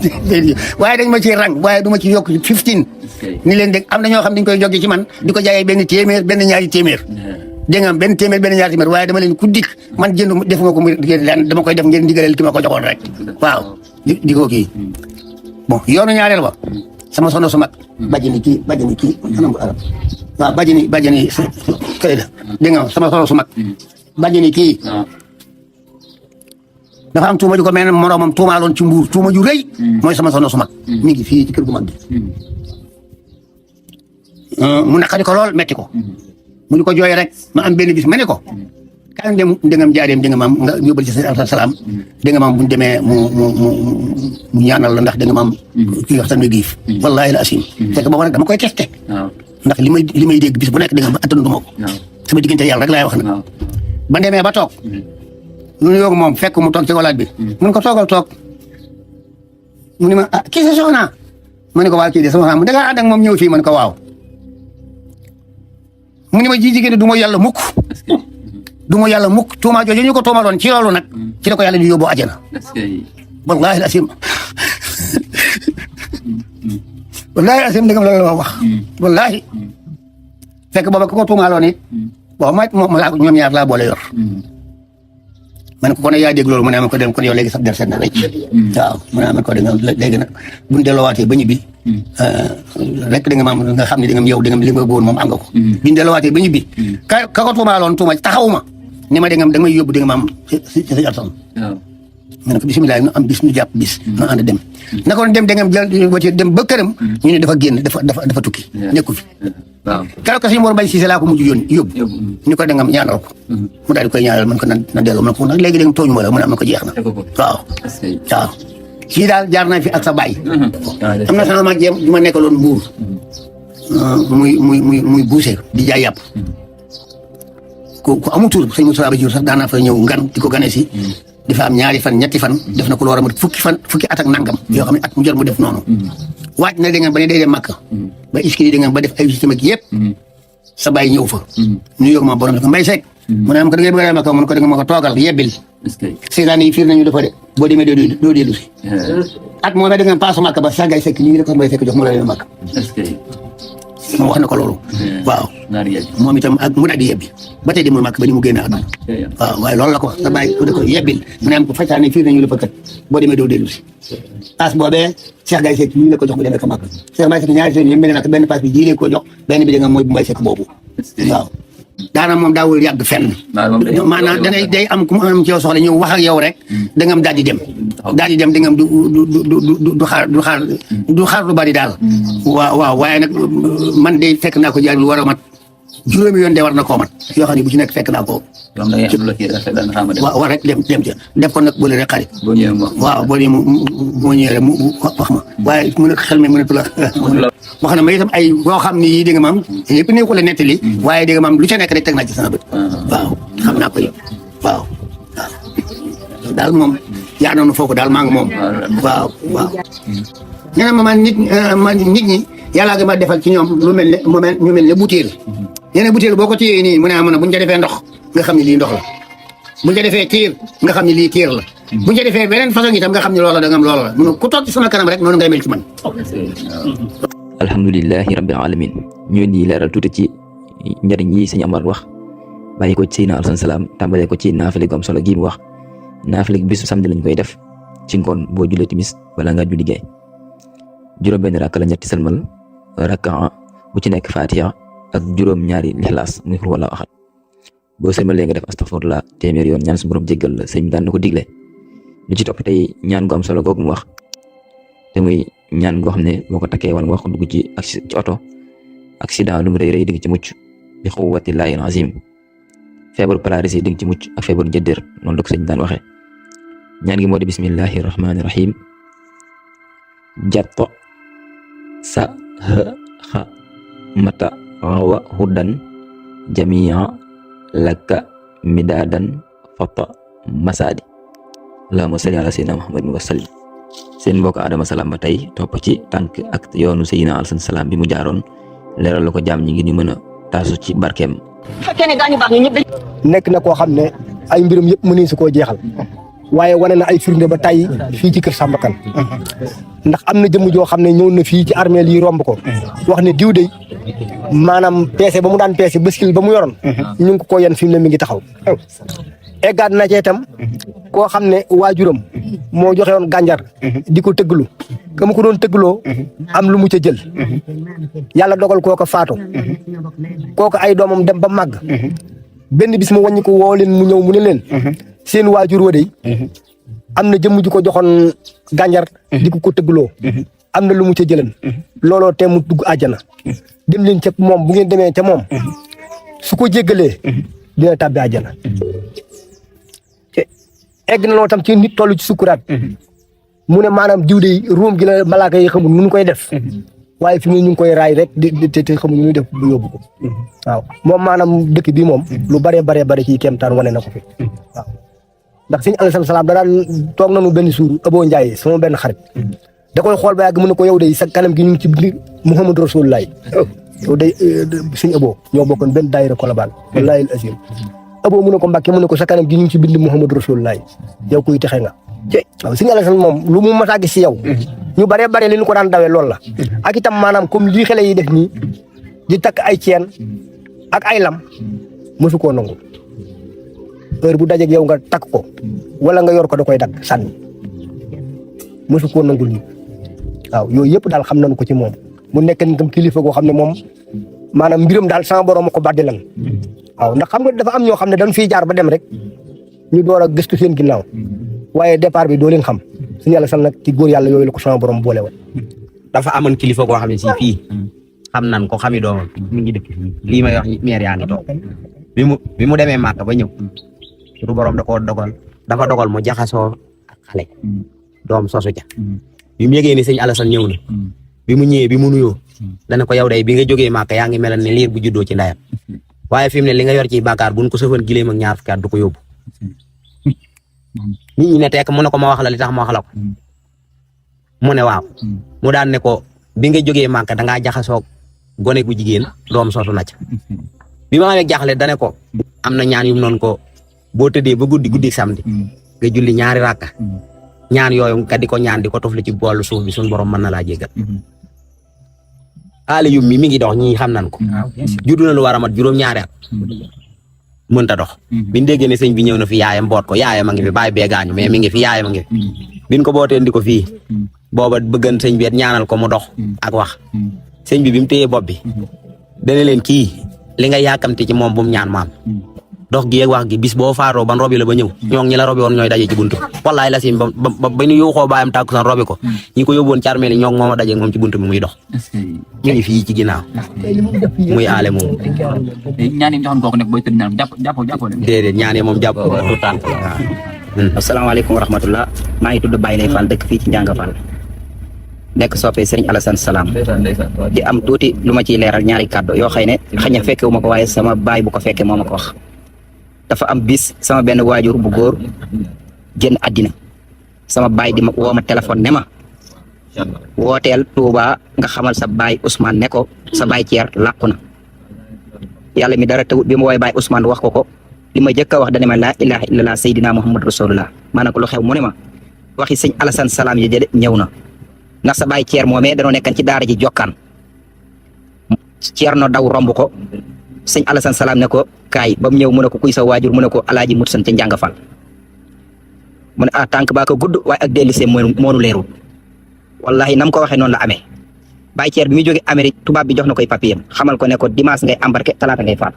Speaker 6: waaye dañ ma ciy rang waaye du ma ci yokk 15 ni leen dégg am na ñoo xam dañ koy jógee ci man di ko jaayee benn téeméer benn ñaari téeméer dégg nga benn téeméer benn ñaari téeméer waaye dama leen ku dikk man jënd defuma ko leen dama koy def ngeen ndigaleel ki ma ko joxoon rek waaw di ko kii bon yoonu ñaareel ba sama soxna su mag bàjjeni kii anam bu arab waaw bàjjeni këy la dégg nga sama soxna su mag bàjjeni kii dafa am tuuma ju ko mel ne moroomam tuumaaloon ci Mbuur tuuma ju rëy mooy sama soxna su mag mi ngi fii ci kër gu mag gi mu naqari ko lool metti ko mu ni ko jooy rek ma am benn bis ma ne ko kan dem ndengam jaareem dégg nga maam nga yóbbal ci sëñ Alsa Salaam dégg nga maam buñ demee mu ñaanal la ndax dégg nga maam kii wax tamit giif wallaahi la asim fekk booba nag dama koy testé ndax li may dégg bis bu nekk dégg nga ma attanu ma ko sama diggante yàlla rek laay wax nag ba demee ba toog nu yoogu moom fekk mu toog ci walaat bi mun ko toog mu ni ma kii sa soxna ma ne ko waaw kii de sama xam da ngaa ànd ak moom ñëw fii ma ne ko waaw mu ni ma ji jigéen du ma yàlla mukk tuuma jooju ñu ko tuumaloon ci loolu nag ci la ko yàlla di yóbbu àjjana wallaahi asim dëggam loolu la wax wallaahi fekk booba ku ko tuumaloon it bon ma laa ñoom ñaar laa boole yor ma ne ko kon yaa dégg loolu mu ne ma ko dem kon yow léegi sax der seet na rek waaw mu ne ma ko dégg léegi nag buñ delloowaatee ba ñibbi rek da nga maam nga xam ne da nga yow da nga li nga bëggoon moom am nga ko buñ delloowaatee ba ñibbi ka ko tuumaaloon tuuma taxawuma ni ma da nga may yóbbu da nga maam ci sa Alsan ma ne ko bisimilah ñu am bis ñu jàpp bis ñu ànd dem na ko dem da nga jël voiture dem ba këram ñu ne dafa génn dafa tukki nekku fi keroog ko si Mor Mbaye Cissé laa ko mujj yóbbu ñu ko da nga ñaanal ko mu daal di koy ñaanal man ko na delloo man ko nag léegi da nga tooñu ma la mu ne am na ko jeex na waaw kii daal jaar nañ fi ak sa baay am na sama mag ju ma nekkaloon Mbuur muy buuse di jaay yàpp ku amul tur sëñ Moussa Ba Diour sax daanaa fa ñëw ngan di ko gane si dafa am ñaari fan ñetti fan def na ko lu war a mat fukki at ak nangam yoo xam ne at mu jot mu def noonu waaj na da nga ba ne day dem Makka ba iski da nga ba def ay système ak yëpp sa baay ñëw fa ñu yóbbu ma borom ko Mbay Sekk mu ne am ko da ngay bëgg a dem Makka mu ne ko da nga ma ko toogal yebbil seetaan yi fiir nañu dafa de boo demee doo dellu si at moo ne da nga paasu Makka ba sagay Sekk ñu ngi ko Mbay Sekk jox mu la dem Makka moom wax na ko loolu waaw moom itam ak mu daal di yebbi ba tey demul Makka ba ni mu génn àdduna waaw waaye loolu la ko wax sa bàyyi ko yebbil mu ne am ko faytaane fii nañu la fa kat boo demee doo dellu si paas boobee Cheikh Gaye Seck ñu la ko jox bu demee ko Makka Cheikh Gaye Seck ñaari seen yëpp mel na benn paas bi jiilee ko jox benn bi da nga mooy bu Mbay Seck boobu waaw daanaka moom daawul yàgg fenn maanaam day am ku am ci yow soxla ñëw wax ak yow rek da nga am daal di dem da nga am du xaar lu bari daal waaw waaye nag man de fekk naa ko jaar lu war a mat juróomi yoon de war na koo mat yoo xam ne bu ci nekk fekk naa ko.
Speaker 7: yow da ngay am loo ciy def dana xam ne.
Speaker 6: waaw rek dem ca def ko nag bële rek xarit.
Speaker 7: boo ñëwee mu wax.
Speaker 6: waaw boo ñëwee rek mu wax ma waaye mu ne xel mi mënatu la. wax na ma itam ay boo xam ne yii dégg nga maam yëpp ni ko la nettali. waaye dégg nga maam lu ca nekk rek teg naa ci sama bët. waaw xam naa ko yëpp waaw. daal moom yaa noonu foofu daal maa ngi moom. waaw. nee na ma nit ñi yàllaa nga ma defal ci ñoom lu mel ne ñu mel ne butéel. nee na butéel boo ko téyee nii mu ne ah buñ ca defee ndox nga xam ne lii ndox la buñ ca defee tiir nga xam ne lii tiir la. buñ ca defee beneen façon itam nga xam ne loola da nga am loola la mun ku toog ci sama kanam rek noonu ngay mel ci man.
Speaker 8: alhamdulilahi rabbil alamin ñu di leeral tuuti ci njëriñ yi sëñ Amar wax bàyyi ko ci Seydina Alassane Salam tàmbalee ko ci naafile gu am solo gi mu wax naafile bisu samedi lañ koy def ci ngoon boo julee timis wala nga julli gee juróom benn rakk la ñetti salmal rakka bu ci nekk fatiha ak juróom ñaari lixlaas muy xul wala axat boo salmalee nga def astaghfirullah téeméer yoon ñaan su borom jéggal la sëñ daan na ko digle lu ci topp tey ñaan gu am solo googu mu wax te muy ñaan goo xam ne boo ko takkee wala nga wax ko dugg ci oto accident lu mu rëy rëy di nga ci mucc bi quwwatillahi al-azim feebaru paralysé di nga ci mucc ak feebaru njëddër noonu la ko sëñ daan waxee ñaan gi moo di bismillahi rahmani rahim jatto sa ha mata wa hudan jamia lakka midadan fata masadi allahumma salli ala sayyidina muhammadin wa sallim seen mbokk Adama Salam ba tey topp ci tànk ak yoonu Seydina Alassane Salam bi mu jaaroon leeral la ko jaam ñi ngi ñu mën a taasu ci barkeem.
Speaker 9: nekk na koo xam ne ay mbirum yëpp mënuñ si koo jeexal waaye wane na ay firnde ba tey fii ci kër Samba Kane ndax am na jëmm joo xam ne ñëw na fii ci armeel yi romb ko wax ne diw de maanaam peese ba mu daan peese bëskil ba mu yoroon ñu ngi ko yan fi mu ne mi ngi taxaw eggaat na ci itam koo xam ne waajuram moo joxe woon gànjar di ko tëgglu ka mu ko doon tëggloo am lu mu ca jël yàlla dogal kooka faatu kooka ay doomam dem ba màgg benn bis mu wàññi ko woo leen mu ñëw mu ne leen seen waajur wa dey am na jëmm ju ko joxoon gànjar di ko tëggloo am na lu mu ca jëlan looloo te mu dugg àjjana dem leen ca moom bu ngeen demee ca moom su ko jéggalee dina tàbbi àjjana egg na loo tam ci nit toll ci sukkuraat mu ne maanaam diw de ruum gi la malaaka yi xamul nu ñu koy def waaye fi mu ñu ngi koy raay rek te xamul nu ñuy def bu yóbbu ko waaw moom maanaam dëkk bi moom lu bare ci kéemtaan wane na ko fi waaw ndax sëñ Alassane Salam da daan toog nañu benn suur Abo Ndiaye sama benn xarit da koy xool ba yàgg mu ne ko yow de sa kanam gi ñu ngi ci biir Muhammadu Rasulullah yow de sëñ Abo ñoo bokkoon benn daayira Kolobaan wallaahi al-azim Abo mu ne ko Mbàkke mu ne ko sa kanam gi ñu ngi ci bind Muhammadu Rasulullah yow kuy texe nga waaw sëñ Alassane moom lu mu mës a gis si yow ñu bare li ñu ko daan dawee loolu la ak itam maanaam comme lii xale yi def nii di takk ay ceen ak ay lam mësu koo nangu heure bu dajeeg yow nga takk ko wala nga yor ko da koy dagg sànni mësu koo nangul nii waaw yooyu yëpp daal xam nañu ko ci moom mu nekk tam kilifa goo xam ne moom maanaam mbiram daal sama borom ko baddilan waaw ndax xam nga dafa am ñoo xam ne dañ fiy jaar ba dem rek ñu door a gëstu seen ginnaaw waaye départ bi doo leen xam suñu yàlla sal nag ci góor yàlla yooyu la ko sama borom boole woon.
Speaker 10: dafa amoon kilifa goo xam ne si fii xam nan ko xami doomam mi ngi dëkk fii lii may wax meer yaa ngi toog bi mu demee Màkka ba ñëw suñu borom dafa dogal mu jaxasoo ak xale doom sosu ja bi mu yëgee ni sëñ Alassane ñëw na bi mu ñëwee bi mu nuyoo dana ko yow day bi nga jógee Màkka yaa ngi mel ne liir bu juddoo ci ndayam waaye fi mu ne li nga yor ci bàkkaar buñ ko sëfoon gileem ak ñaar fukki at du ko yóbbu nit ñi ne tekk mu ne ko ma wax la li tax ma wax la ko mu ne waaw mu daan ne ko bi nga jógee Màkka dangaa jaxasoo gone gu jigéen doom sosu na ca bi ma amee jaaxle dane ko am na ñaan yum noonu ko boo tëddee ba guddi samedi nga julli ñaari rakka ñaan yooyu nga di ko ñaan di ko tofli ci boolu suuf bi suñu borom mën na laa jéggal aale yum mi ngi dox ñii xam nan ko juddu na lu war a mat juróom-ñaari at mënta dox biñ déggee ne sëñ bi ñëw na fi yaayam boot ko yaayam a ngi fi bàyyi bee gaañu mais mi ngi fi yaayam a ngi fi biñ ko bootee ndi ko fii booba bëggan sëñ bi ñaanal ko mu dox ak wax sëñ bi mu téyee bopp bi dana leen kii li nga yàkkamti ci moom bu mu ñaan maam dox gi ak wax gi bis boo faatoo ban robi la ba ñëw ñoo ñi la robi woon ñooy daje ci buntu wallaay la sim ba ñu yuuxoo baayam tàkkusaan robi ko ñi ko yóbbuwoon ci armée li ñoo moom a daje moom ci buntu bi muy dox ñu ngi fii ci ginnaaw muy aale moom
Speaker 7: ñaan yi nga xam kooku nekk booy tëdd ñaan jàppoo
Speaker 10: déedéet ñaanee moom jàpp tout tànk
Speaker 11: asalaamaaleykum wa rahmatullah maa ngi tudd Baye Lay Fall dëkk fii ci Njanga Fall nekk soppee Serigne Alassane Salam di am tuuti lu ma ciy leeral ñaari kàddu yoo xëy ne xëy na fekke wu ma ko waaye sama baay bu ko fekkee moo ma ko wax dafa am bis sama benn waajur bu góor génn àddina sama baay di ma woo ma téléphone ne ma wooteel Touba nga xamal sa baay Ousmane ne ko sa baay Thier làqu na yàlla mi dara tawut bi ma woowee baay Ousmane wax ko li ma jëkk a wax dane ma laa ilaha illallah sayyidina Muhammad rasulullah maanaam ko lu xew mu ne ma waxi sëñ Alassane Salam yi jëde ñëw na ndax sa baay Thier moomee danoo nekkan ci daara ji jokkaan Thier no daw romb ko sëñ Alassane Salam ne ko kaay ba mu ñëw mu ne ko kuy sa waajur mu ne ko alaaji mut san ca Njanga Fall mu ne tànk baa ko gudd waaye ak dellisee moonu leerul wallahi nam ko waxee noonu la amee baay Thier bi muy jóge Amérique tubaab bi jox na koy papier xamal ko ne ko dimanche ngay embarqué talaata ngay faat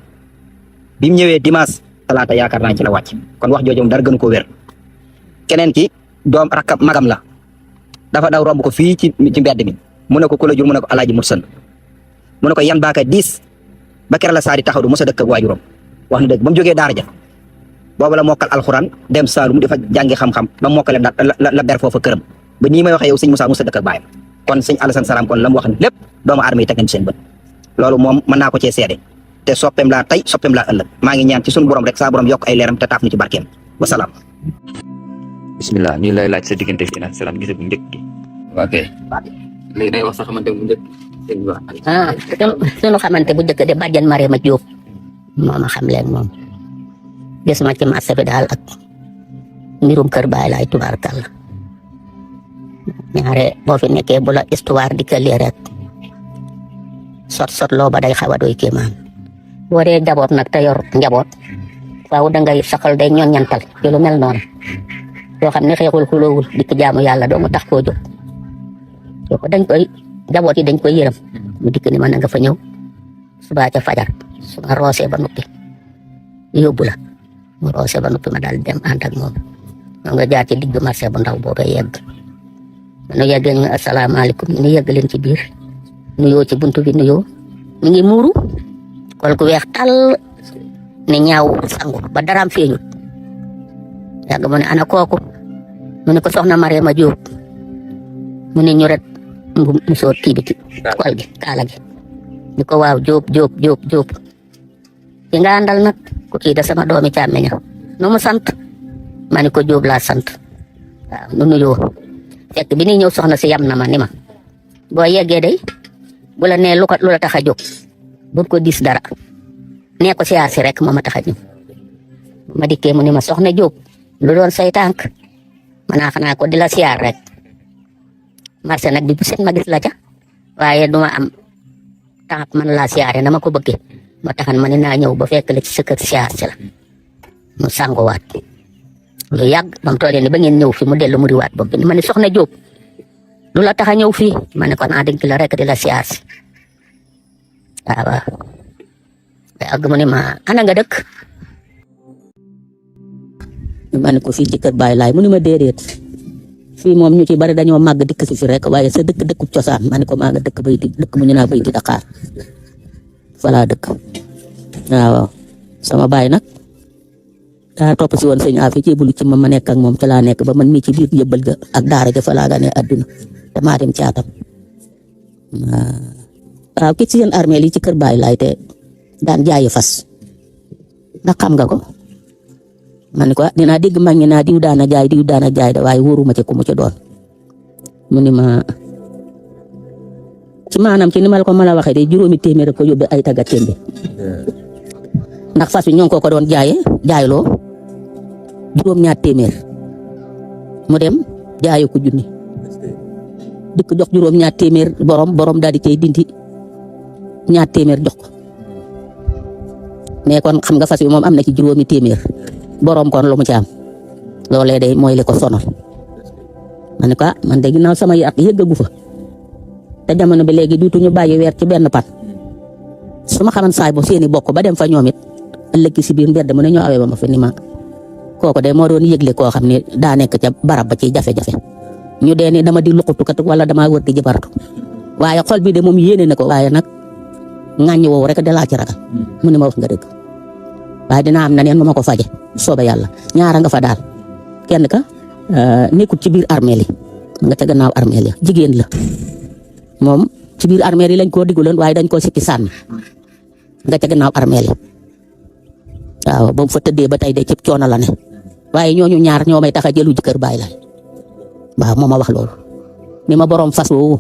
Speaker 11: bi mu ñëwee dimanche talaata yaakaar naa ci la wàcc kon wax jooju dara gënu ko wér keneen ki doom rakkam magam la dafa daw romb ko fii ci mbedd mi mu ne ko ku la jur mu ne ko alaaji mut san mu ne ko yan baaka 10 ba kera la saari taxaw du mos a dëkk ak waajuram wax na dëgg ba mu jógee daara ja boobu la mokkal alxuraan dem Saalum dafa jàngi xam-xam ba mokkale la ber foofa këram ba nii may waxee yow sëñ Moussa mos a dëkk ak baayam kon sëñ Alassane Salam kon la mu wax lépp doomu aadama yi teg nañ seen bët loolu moom mën naa ko cee seede te soppeem laa tey soppeem laa ëllëg maa ngi ñaan ci sunu borom rek saa borom yokk ay leeram te taaf ñu ci barkeem wasalaam.
Speaker 8: bismillah ñu lay laaj sa diggante fii nag salaam gise bu njëkk gi ok léegi day wax sa xamante bu njëkk sëñ bi
Speaker 12: sunu xamante bu njëkk de bàjjan Mariama Diop moo ma xam leen moom gis ma ci marché bi daal ak mbirum kër baay laay tubaarkàlla ñaare boo fi nekkee bu la histoire di këlee rek sot loo ba day xaw a doy kéemaan boo dee njaboot nag te yor njaboot waaw dangay saxal day ñoññantal ci lu mel noonu yoo xam ne xeexul xuloowul dikk jaamu yàlla doo mu tax koo jóg yoo dañ koy njaboot yi dañ koy yërëm mu dikk ni ma na nga fa ñëw suba ca fajar su ma roosee ba noppi yóbbu la mu roosee ba noppi ma daal dem ànd ak moom ñoo nga jaar ci digg marché bu ndaw boobee yegg nu yeggee ñu asalaamaaleykum ñu yegg leen ci biir nuyoo ci buntu bi nuyoo mi ngi muuru kol ku weex tàll ne ñaaw sangu ba daraam feeñut yàgg mu ne ana kooku mu ne ko soxna Mariama Diop mu ne ñu ret mu soor kii bi kol gi kaala gi ni ko waaw Diop ki nga àndal nag ko kii da sama doomi càmmeña nu mu sant ma ne ko Diop laa sant waaw nu nuyoo fekk bi ni ñëw soxna si yam na ma ni ma boo yeggee day bu la nee lu la tax a jóg bu ko dis dara nee ko siyaar si rek moo ma tax a ñëw ma dikkee mu ni ma soxna Diop lu doon say tànk manaa xanaa ko di la siyaar rek marché nag bi bu set ma gis la ca waaye duma am temps man laa siyaare na ma ko bëggee ma taxan ma ne naa ñëw ba fekk la ci sa kër siyaar si la mu sanguwaat lu yàgg ba mu toolee ni ba ngeen ñëw fi mu dellu mu riwaat bopp bi ma ne soxna Diop lu la tax a ñëw fii ma ne ko naa dénk la rek di la siyaar si waaw yàgg mu ne ma ana nga dëkk ma ne ko fii ci kër Baay Laay mu ne ma déedéet fii moom ñu ci bari dañoo màgg dëkk si fi rek waaye sa dëkku cosaan ma ne ko maa nga dëkk bay di dëkk mu ñu naa bay di Dakar fa laa dëkk waaw sama baay nag daa topp si woon sëñ Afi jébbalu ci ma nekk ak moom ca laa nekk ba man mii ci biir yëbbal ga ak daara ja fa laa gane àdduna te maa dem caatam waaw ki ci seen armée li ci kër Baay Laay te daan jaayi fas ndax xam nga ko ma ne ko dinaa dégg mag ñi naa diw daana jaay de waaye wóoruma ci ku mu ci doon mu ni ma ci maanaam ci ni ma la ko mën a waxee de juróomi téeméer ko yóbbe ay tagga témbe ndax fas bi ñoo ngi ko doon jaayloo juróom-ñaar téeméer mu dem jaayu ko junni dikk jox juróom-ñaar téeméer borom daal di cay dindi ñaar téeméer jox ko mais kon xam nga fas bi moom am na ci juróomi téeméer borom kon lu mu ci am loolee day mooy li ko sonal ma ne ko man de ginnaaw sama yàq yëggagu fa te jamono bi léegi duutu ñu bàyyi weer ci benn pat su ma xaman saay bo seeni bokk ba dem fa ñoom it ëllëg si biir mbedd mu ne ñoo awee ba ma fi ni ma kooku de moo doon yëgle koo xam ne daa nekk ca barab ba ci jafe-jafe ñu dee ni dama di luqutukat wala dama wër di jëbaratu waaye xol bi de moom yéene na ko waaye nag ŋàññi woowu rek de laa ci ragal mu ne ma wax nga dëgg waaye dina am na neen nu ma ko faje soobe yàlla ñaara nga fa daal kenn ka nekkul ci biir armeel yi nga ca gannaaw armeel ya jigéen la moom ci biir armeel yi lañ koo digguloon waaye dañ koo sikki sànni nga ca gannaaw armeel yi waaw ba mu fa tëddee ba tey de ci coono la ne waaye ñooñu ñaar ñoo may tax a jëlu jëkkër bàyyi laay waaw moo ma wax loolu ni ma borom fas woowu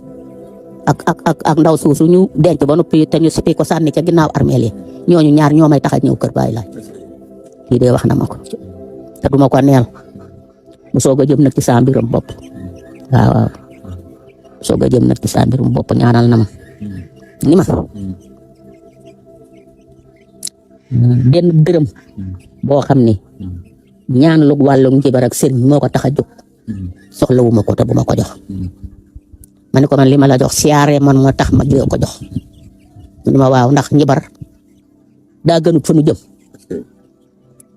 Speaker 12: ak ndaw suusu ñu denc ba noppi te ñu sippi ko sànni ca ginnaaw armeel yi ñooñu ñaar ñoo may tax a ñëw kër bàyyi laay lii de wax na ma ko te duma ko neel mu soog a jëm nag ci saa mbirum bopp waaw soog a jëm nag ci saa mbirum bopp ñaanal na ma ni ma benn dërëm boo xam ne ñaan lu wàllu njibar ak sëriñ moo ko tax a jóg soxlawuma ko te bu ma ko jox ma ne ko man li ma la jox siyaare man moo tax ma jël ko jox mu ne ma waaw ndax njibar daa gënut fa nu jëm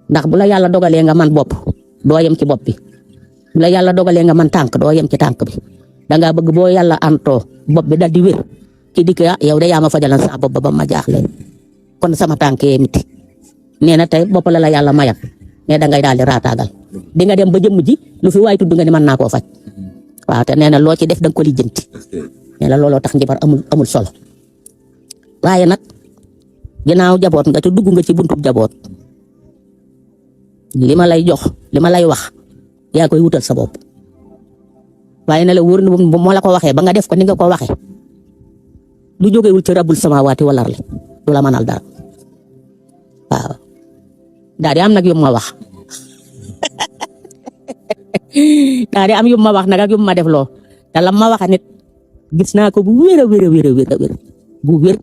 Speaker 12: ndax bu la yàlla dogalee nga man bopp doo yem ci bopp bi bu la yàlla dogalee nga man tànk doo yem ci tànk bi dangaa bëgg boo yàlla antoo bopp bi dal di wér ki dikk yow de yaa ma fajalan sa bopp ba ma jaaxle kon sama tànk yee miti nee na tey bopp la yàlla mayat ne da ngay daal di raataagal di nga dem ba jëmm ji lu fi waay tudd nga ni mën naa koo faj waaw te nee na loo ci def da nga ko lijjanti nee na looloo tax njibar amul solo waaye nag ginnaaw jaboot nga te dugg nga ci buntu jaboot li ma lay jox li ma lay wax yaa koy wutal sa bopp waaye ne la wóor na moo la ko waxee ba nga def ko ni nga ko waxee lu jógewul ci rabbul samaawaati wal ardi du la mënal dara waaw daal di am nag yu ma wax daal di am yu ma wax nag ak yu ma def loo te la ma wax nit gis naa ko bu wér a wér a wér a wér bu wér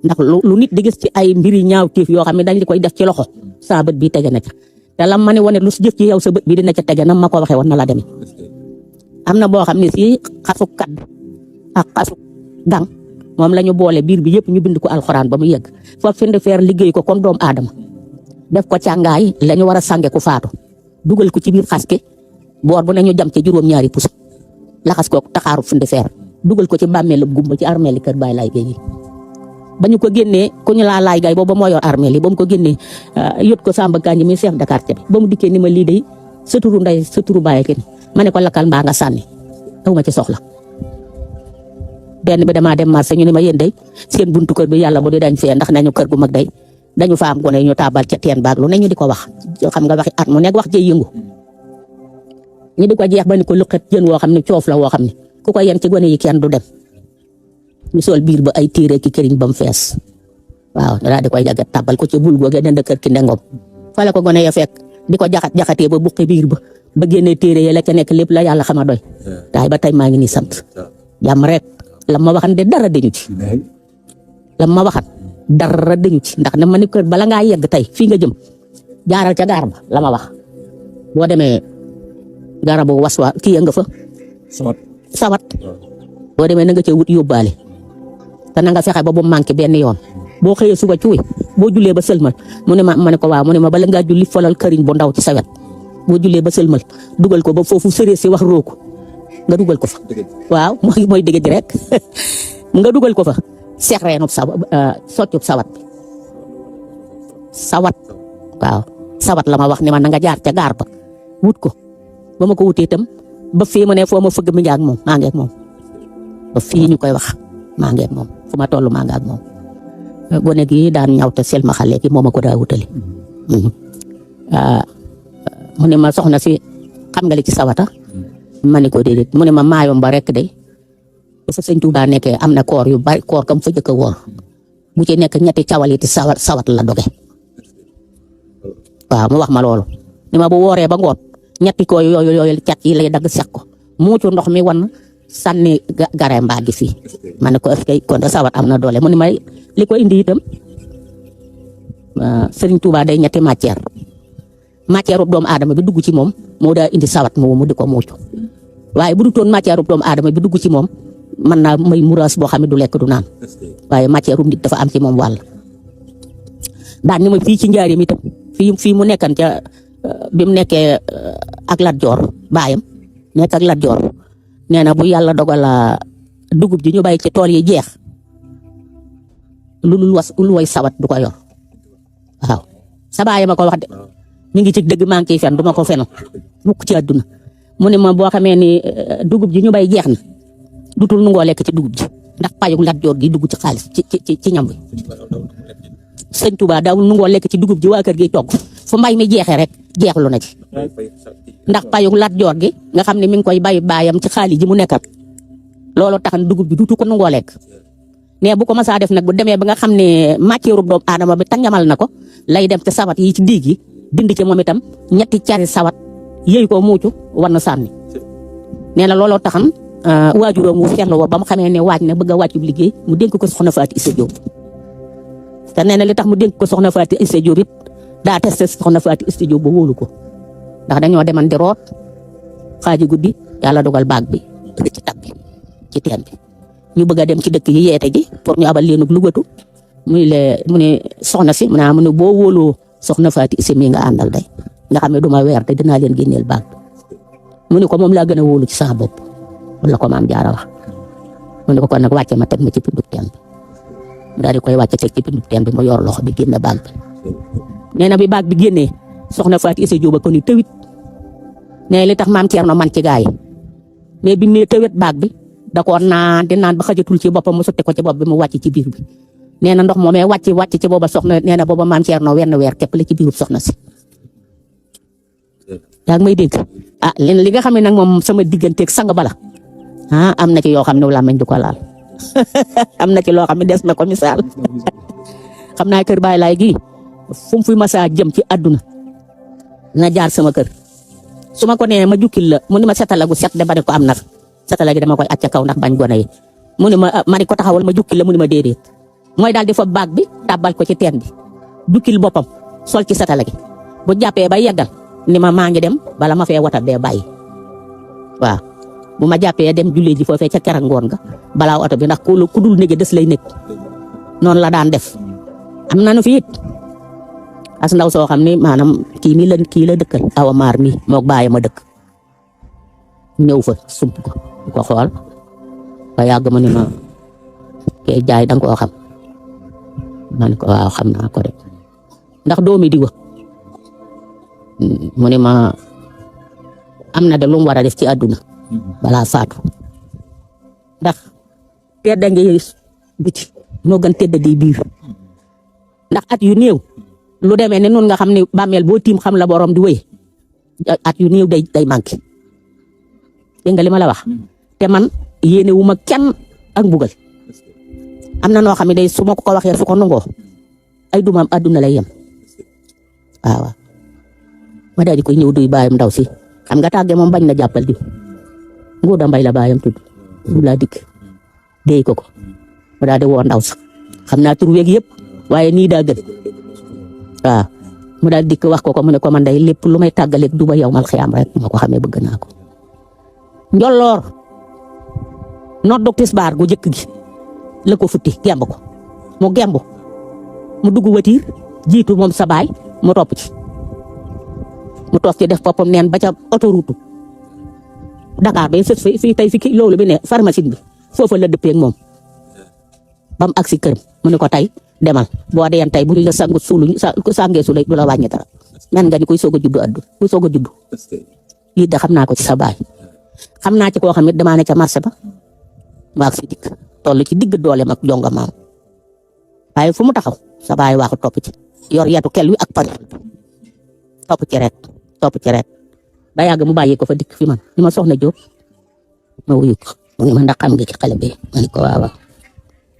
Speaker 12: ndax lu nit di gis ci ay mbiri ñaaw tiif yoo xam ne dañ di koy def ci loxo saa bët bi tege na ca te la ma ne wane lu si jëf ci yow sa bët bi dina ca tege nam ma ko waxee woon na la demee am na boo xam ne si xasu kat ak xasu gang moom la ñu boole biir bi yëpp ñu bind ko alxuraan ba mu yegg foofu fi feer liggéey ko comme doomu aadama def ko càngaay la ñu war a sànge ku faatu dugal ko ci biir xas ki boor bu ne ñu jam ci juróom-ñaari puso laxas ko taxaaru fi feer dugal ko ci bàmmeelu gumba ci armeeli kër Baay Laay Gay ba ñu ko génnee ku ñu laa laay gay booba moo yor armeel yi ba mu ko génnee yot ko Samba Kanji muy chef de quartier bi ba mu dikkee ni ma lii day sa turu ndey sa turu baay kenn ma ne ko lakkal mbaa nga sànni aw ma ci soxla benn bi damaa dem marché ñu ne ma yéen day seen buntu kër bi yàlla bu dee dañ fee ndax nañu kër gu mag day dañu fa am gone ñu taabal ca teen baag lu ne ñu di ko wax xam nga waxi at mu nekk wax jëy yëngu ñu di ko jeex ba ni ko luqet jën woo xam ne coof la woo xam ne ku ko yem ci gone yi kenn du dem ñu sol biir ba ay téere ki këriñ ba mu fees waaw daal di koy jagat tabal ko ci bul googee dend kër ki ndengom fa la ko gone ya fekk di ko jaxatee ba buqi biir ba génnee téere ya la ca nekk lépp la yàlla xama doy taay ba tey maa ngi nii sant jàmm rek la ma waxan de dara dañu ci la ma waxan dara dañu ci ndax ne ma ni kër bala ngaa yegg tey fii nga jëm jaaral ca gaar ba la ma wax boo demee garabu waswa kii nga fa sawat boo demee na nga ca wut yóbbaale te na nga fexe ba bu manqué benn yoon boo xëyee suba cuuy boo jullee ba sëlmal mu ne ma ne ko waaw mu ne ma bala ngaa julli folal këriñ bu ndaw ci sawet boo jullee ba sëlmal dugal ko ba foofu sëree si wax rooku nga dugal ko fa waaw mooy dëgg ji rek nga dugal ko fa seex reenub soccub sawat bi sawat waaw sawat la ma wax ne ma na nga jaar ca gaar ba wut ko ba ma ko wutee itam ba fii ma ne foo ma fëgg mi ngi ak moom maa ngi ak moom ba fii ñu koy wax maa ngi ak moom fu ma toll maa ngi ak moom gone gi daan ñaw te sel ma xale gi moo ma ko daa wutali mu ne ma soxna si xam nga li ci sawata ma ne ko déedéet mu ne ma maayom ba rek de dafa sëñ Tuubaa nekkee am na koor yu bari koor kam fa jëkk a woor bu ci nekk ñetti cawaliti sawat la doge waaw mu wax ma loolu ni ma bu wooree ba ngoon ñetti ko yooyu cat yi lay dagg seq ko muucu ndox mi wan sànni gare mbaa gi fii ma ne ko est-ce que kon de sawat am na doole mu ne may li ko indi itam Sëriñ Tuubaa day ñetti matière ub doomu aadama bi dugg ci moom moo daa indi sawat mu di ko muucu waaye bu du toon matière ub doomu aadama bi dugg ci moom mën naa may muraas boo xam ne du lekk du naan waaye matière ub nit dafa am ci moom wàll daan ni ma fii ci njaareem itam fii mu nekkan ca bi mu nekkee ak Lat Joor baayam nekk ak Lat Joor nee na bu yàlla dogala dugub ji ñu bay ci tool yi jeex lu way sawat du ko yor waaw sa baay ma ko wax de mi ngi ci dëgg maa ngi ciy fen du ma ko fenal mukk ci àdduna mu ne ma boo xamee ni dugub ji ñu bay jeex na dutul nu ngoo lekk ci dugub ji ndax payug Lat Joor gi dugg ci xaalis ci ñam bi sëñ Touba daawul nu ngoo lekk ci dugub ji waa kër gi togg fu mbay mi jeexee rek jeexlu na ci ndax payug Lat Joor gi nga xam ne mi ngi koy bay baayam ci xaalis ji mu nekkat loolu tax na dugub bi dutu ko nu ngoo lekk mais bu ko masaa def nag bu demee ba nga xam ne matière doomu aadama bi tangamal na ko lay dem ci sawat yi ci diig yi dindi ci moom itam ñetti cari sawat yëy ko muucu war na sànni nee na looloo taxam waajuróom wu seetlu woo ba mu xamee ne waaj na bëgg a wàccu liggéey mu dénk ko soxna Faati Issa Diop te nee na li tax mu dénk ko soxna Faati Issa Diop it daa testé soxna Faati Issa Diop ba wóolu ko ndax dañoo deman di root xaaji guddi yàlla dogal baag bi ci tab bi ci teen bi ñu bëgg a dem ci dëkk yi yeete ji pour ñu abal leenug lugatu mu ne soxna si mu ne boo wóoloo soxna Faati Issa mi nga àndal day nga xam ne du ma weer te dinaa leen génneel baag mu ne ko moom laa gën a wóolu ci sama bopp wala ko maam jaara wax mu ne ko kon nag wàcce ma teg ma ci pindub teen bi mu daal di koy wàcce teg ci pindub teen bi mu yor loxo bi génne baag bi nee na bi baag bi génnee soxna Faati Issa Diop ko ni tëwit nee li tax maam Thierno man ci gaay mais bi mu nee tëwit baag bi da koo naan di naan ba xajatul ci boppam mu sotti ko ci bopp bi mu wàcc ci biir bi nee na ndox moomee wàcc ci booba soxna nee na booba maam Thierno wenn weer képp la ci biirub soxna si yaa ngi may dégg li nga xam ne nag moom sama digganteeg sang bala am na ci yoo xam ne làmmiñ du ko laal am na ci loo xam ne des na ko misaal xam naa kër Baay Laay gi fu mu fi masaa jëm ci àdduna na jaar sama kër su ma ko nee ma jukkil la mu ni ma setalagu set de ba ne ko am na setala gi dama koy acca kaw ndax bañ gone yi mu ni ma ni ko taxawal ma jukkil la mu ni ma déedéet mooy daal di fa baag bi tàbbal ko ci teen bi jukkil boppam sol ci setala gi bu jàppee ba yeggal ni ma maa ngi dem bala ma fee watat dee bàyyi waaw bu ma jàppee dem jullee ji foofee ca keroog ngoon nga balaa oto bi ndax ku dul nége des lay nekk noonu la daan def am nañu fi it as ndaw soo xam ne maanaam kii la dëkkal awa maar mi moog bàyyi ma dëkk ñëw fa sump ko xool ba yàgg ma ni ma kee jaay danga koo xam ma ne ko waaw xam naa ko de ndax doomi di wa mu ne ma am na de lu mu war a def ci àdduna balaa faatu ndax tedda ngi biti moo gën tedda di biir ndax at yu néew lu demee ne noonu nga xam ne bàmmeel boo tiim xam la borom di wéy at yu néew day manqué dégg nga li ma la wax te man yéene wu ma kenn ak mbugal am na noo xam ne day su ma ko waxee su ko nangoo ay dumaam àdduna lay yem waaw ma daal di koy ñëw duy baayam ndaw si xam nga tàgge moom bañ na jàppal di Nguuda Mbay la baayam tudd mu laa dikk déy ko ma daal di woo ndaw sax xam naa tur weeg yëpp waaye nii daa gën waaw mu daal dikk wax ko mu ne ko man day lépp lu may tàggaleeg du ba yow mal xiyaam rek ma ko xamee bëgg naa ko njolloor noddu tisbaar gu jëkk gi la ko futti gemb ko mu gemb mu dugg watiir jiitu moom sa baay mu topp ci mu toog ci def boppam neen ba ca autoroute Dakar ba sët fii tey fi loolu bi ne pharmacie bi foofa la dëppee ak moom ba mu agsi këram mu ne ko tey demal boo dee tey bu ñu la sangu suulu sangee su du la wàññi dara man nga ni kuy soog a juddu kuy soog a juddu lii da xam naa ko ci sa baay xam naa ci koo xam ne damaa ne ca marché ba mu agsi dikk toll ci digg doole mag jonga maam waaye fu mu taxaw sa baay waaxu topp ci yor yetu kel wi ak pare topp ci rek ba yàgg mu bàyyi ko fa dikk fi man ni ma soxna Jóob ma wuyu ko mu ngi ma ndax xam nga ci xale bi ma ne ko waaw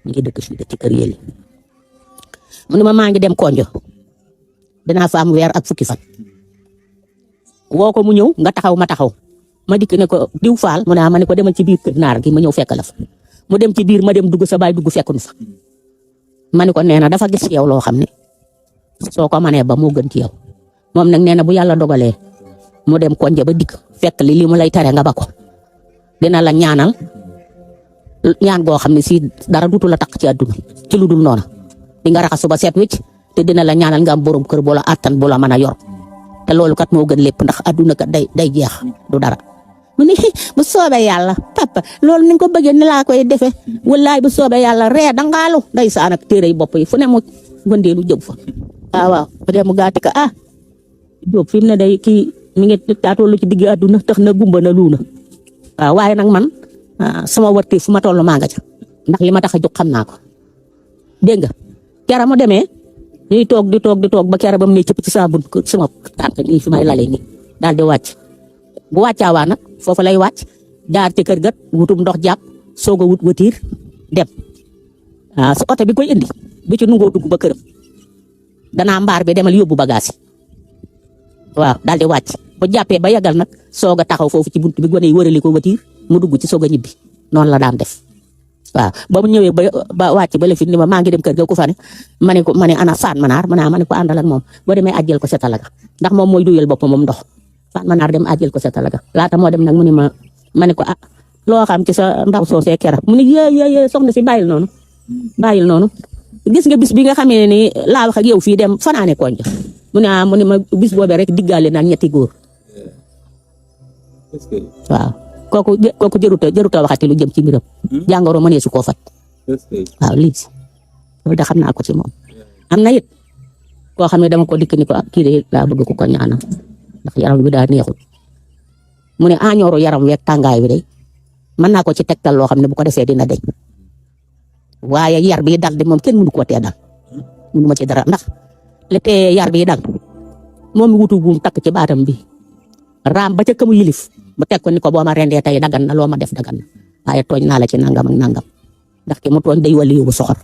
Speaker 12: ñu ngi dëkk fii ci kër yéli mu ne ma maa ngi dem konjo dinaa fa am weer ak fukki fan woo ko mu ñëw nga taxaw ma taxaw ma dikk ne ko diw faal mu ne ma ne ko demal ci biir kër naar gi ma ñëw fekk la fa mu dem ci biir ma dem dugg sa baay dugg fekkunu fa ma ne ko nee na dafa gis yow loo xam ne soo ko manee ba moo gën ci yow moom nag nee na bu yàlla dogalee mu dem konje ba dikk fekk li mu lay tere nga ba ko dina la ñaanal ñaan goo xam ne si dara dutu la takk ci àdduna ci lu dul noona di nga raxasu ba seet wicc te dina la ñaanal nga am borom kër boo la attan boo la mën a yor te loolu kat moo gën lépp ndax adduna kat day jeex du dara. mu ne bu soobee yàlla papa loolu ni nga ko bëggee ni laa koy defee wallaay bu soobee yàlla ree dangaalu ndeysaan ak téere yi bopp yi fu ne mu wëndeelu jëm fa. waaw bu dee mu gaati ka Jóob fi mu ne day kii mi ngi taatollu ci digg adduna tax na gumba na luuna waaw waaye nag man sama wërti fu ma toll maa nga ca ndax li ma tax a jóg xam naa ko dégg nga kera mu demee ñuy toog di toog ba kera ba mu ne cëpp ci sama tànk nii fi may lalee nii daal di wàcc bu wàccaawaa nag foofu lay wàcc jaar ci kër gat wutum ndox jàpp soog a wut watiir dem su oto bi koy indi du ci nungoo dugg ba këram danaa mbaar bi demal yóbbu bagage yi waaw daal di wàcc bu jàppee ba yagal nag soog a taxaw foofu ci buntu bi gone yi wërali ko watiir mu dugg ci soog a ñibbi noonu la daan def waaw ba mu ñëwee ba wàcc ba la fi ni ma maa ngi dem kër ga ku fa ne ma ne ana Fane Manar ma ne ko àndal ak moom boo demee àjjel ko sa talaga ndax moom mooy duyal boppam moom ndox Fane Manar dem àjjel ko sa talaga laata moo dem nag mu ne ma ne ko loo xam ci sa ndaw soosee kera mu ne yee soxna si bàyyil noonu gis nga bis bi nga xamee ni laa wax ak yow fii dem fanaane koñ mu ne ma bis boobee rek diggaale naan ñetti góor waaw kooku jëruta waxati lu jëm ci mbiram jàngoro mënee su koo faj waaw lii loolu da xam naa ko ci moom am na it koo xam ne dama ko dikk ni ko kii de laa bëgg ku ko ñaanal ndax yaram bi daa neexul mu ne añooru yaram weeg tàngaay bi de mën naa ko ci tegtal loo xam ne bu ko defee dina deñ waaye yar bi dal de moom kenn mënu ko tee dal mënu ma ci dara ndax li tee yar bi dal moom wutu buum takk ci baatam bi raam ba ca kamu yilif bu teg ko ni ko boo ma rendee tey dagan na loo ma def dagan na waaye tooñ naa la ci nangam ak nangam ndax ki mu tooñ day wàllu yóbbu soxor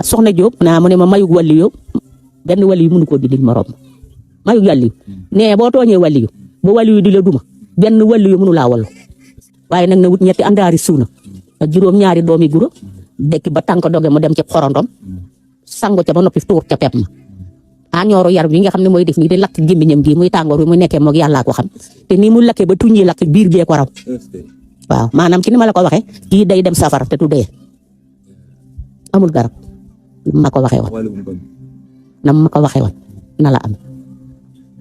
Speaker 12: soxna Diop mu ne ma mayug wàllu yóbbu benn wàllu yu mënu koo dindi morom mayug wàllu yu nee boo tooñee wàllu yu bu wàllu yu di la duma benn wàllu yu mënu laa wallu waaye nag na wut ñetti àndaari suuna ak juróom-ñaari doomi guro dekki ba tànk doge mu dem ci xorondom sango ca ba noppi tuur ca pep ma añooru yar bi nga xam ne mooy def nii di lakk gémmiñam gi muy tàngoor bi muy nekkee moog yàllaa ko xam te nii mu lakkee ba tuñ yi lakk biir gee ko raw waaw maanaam ci ni ma la ko waxee kii day dem safara te du dee amul garab ma ko waxee woon na ma ko waxee woon na la am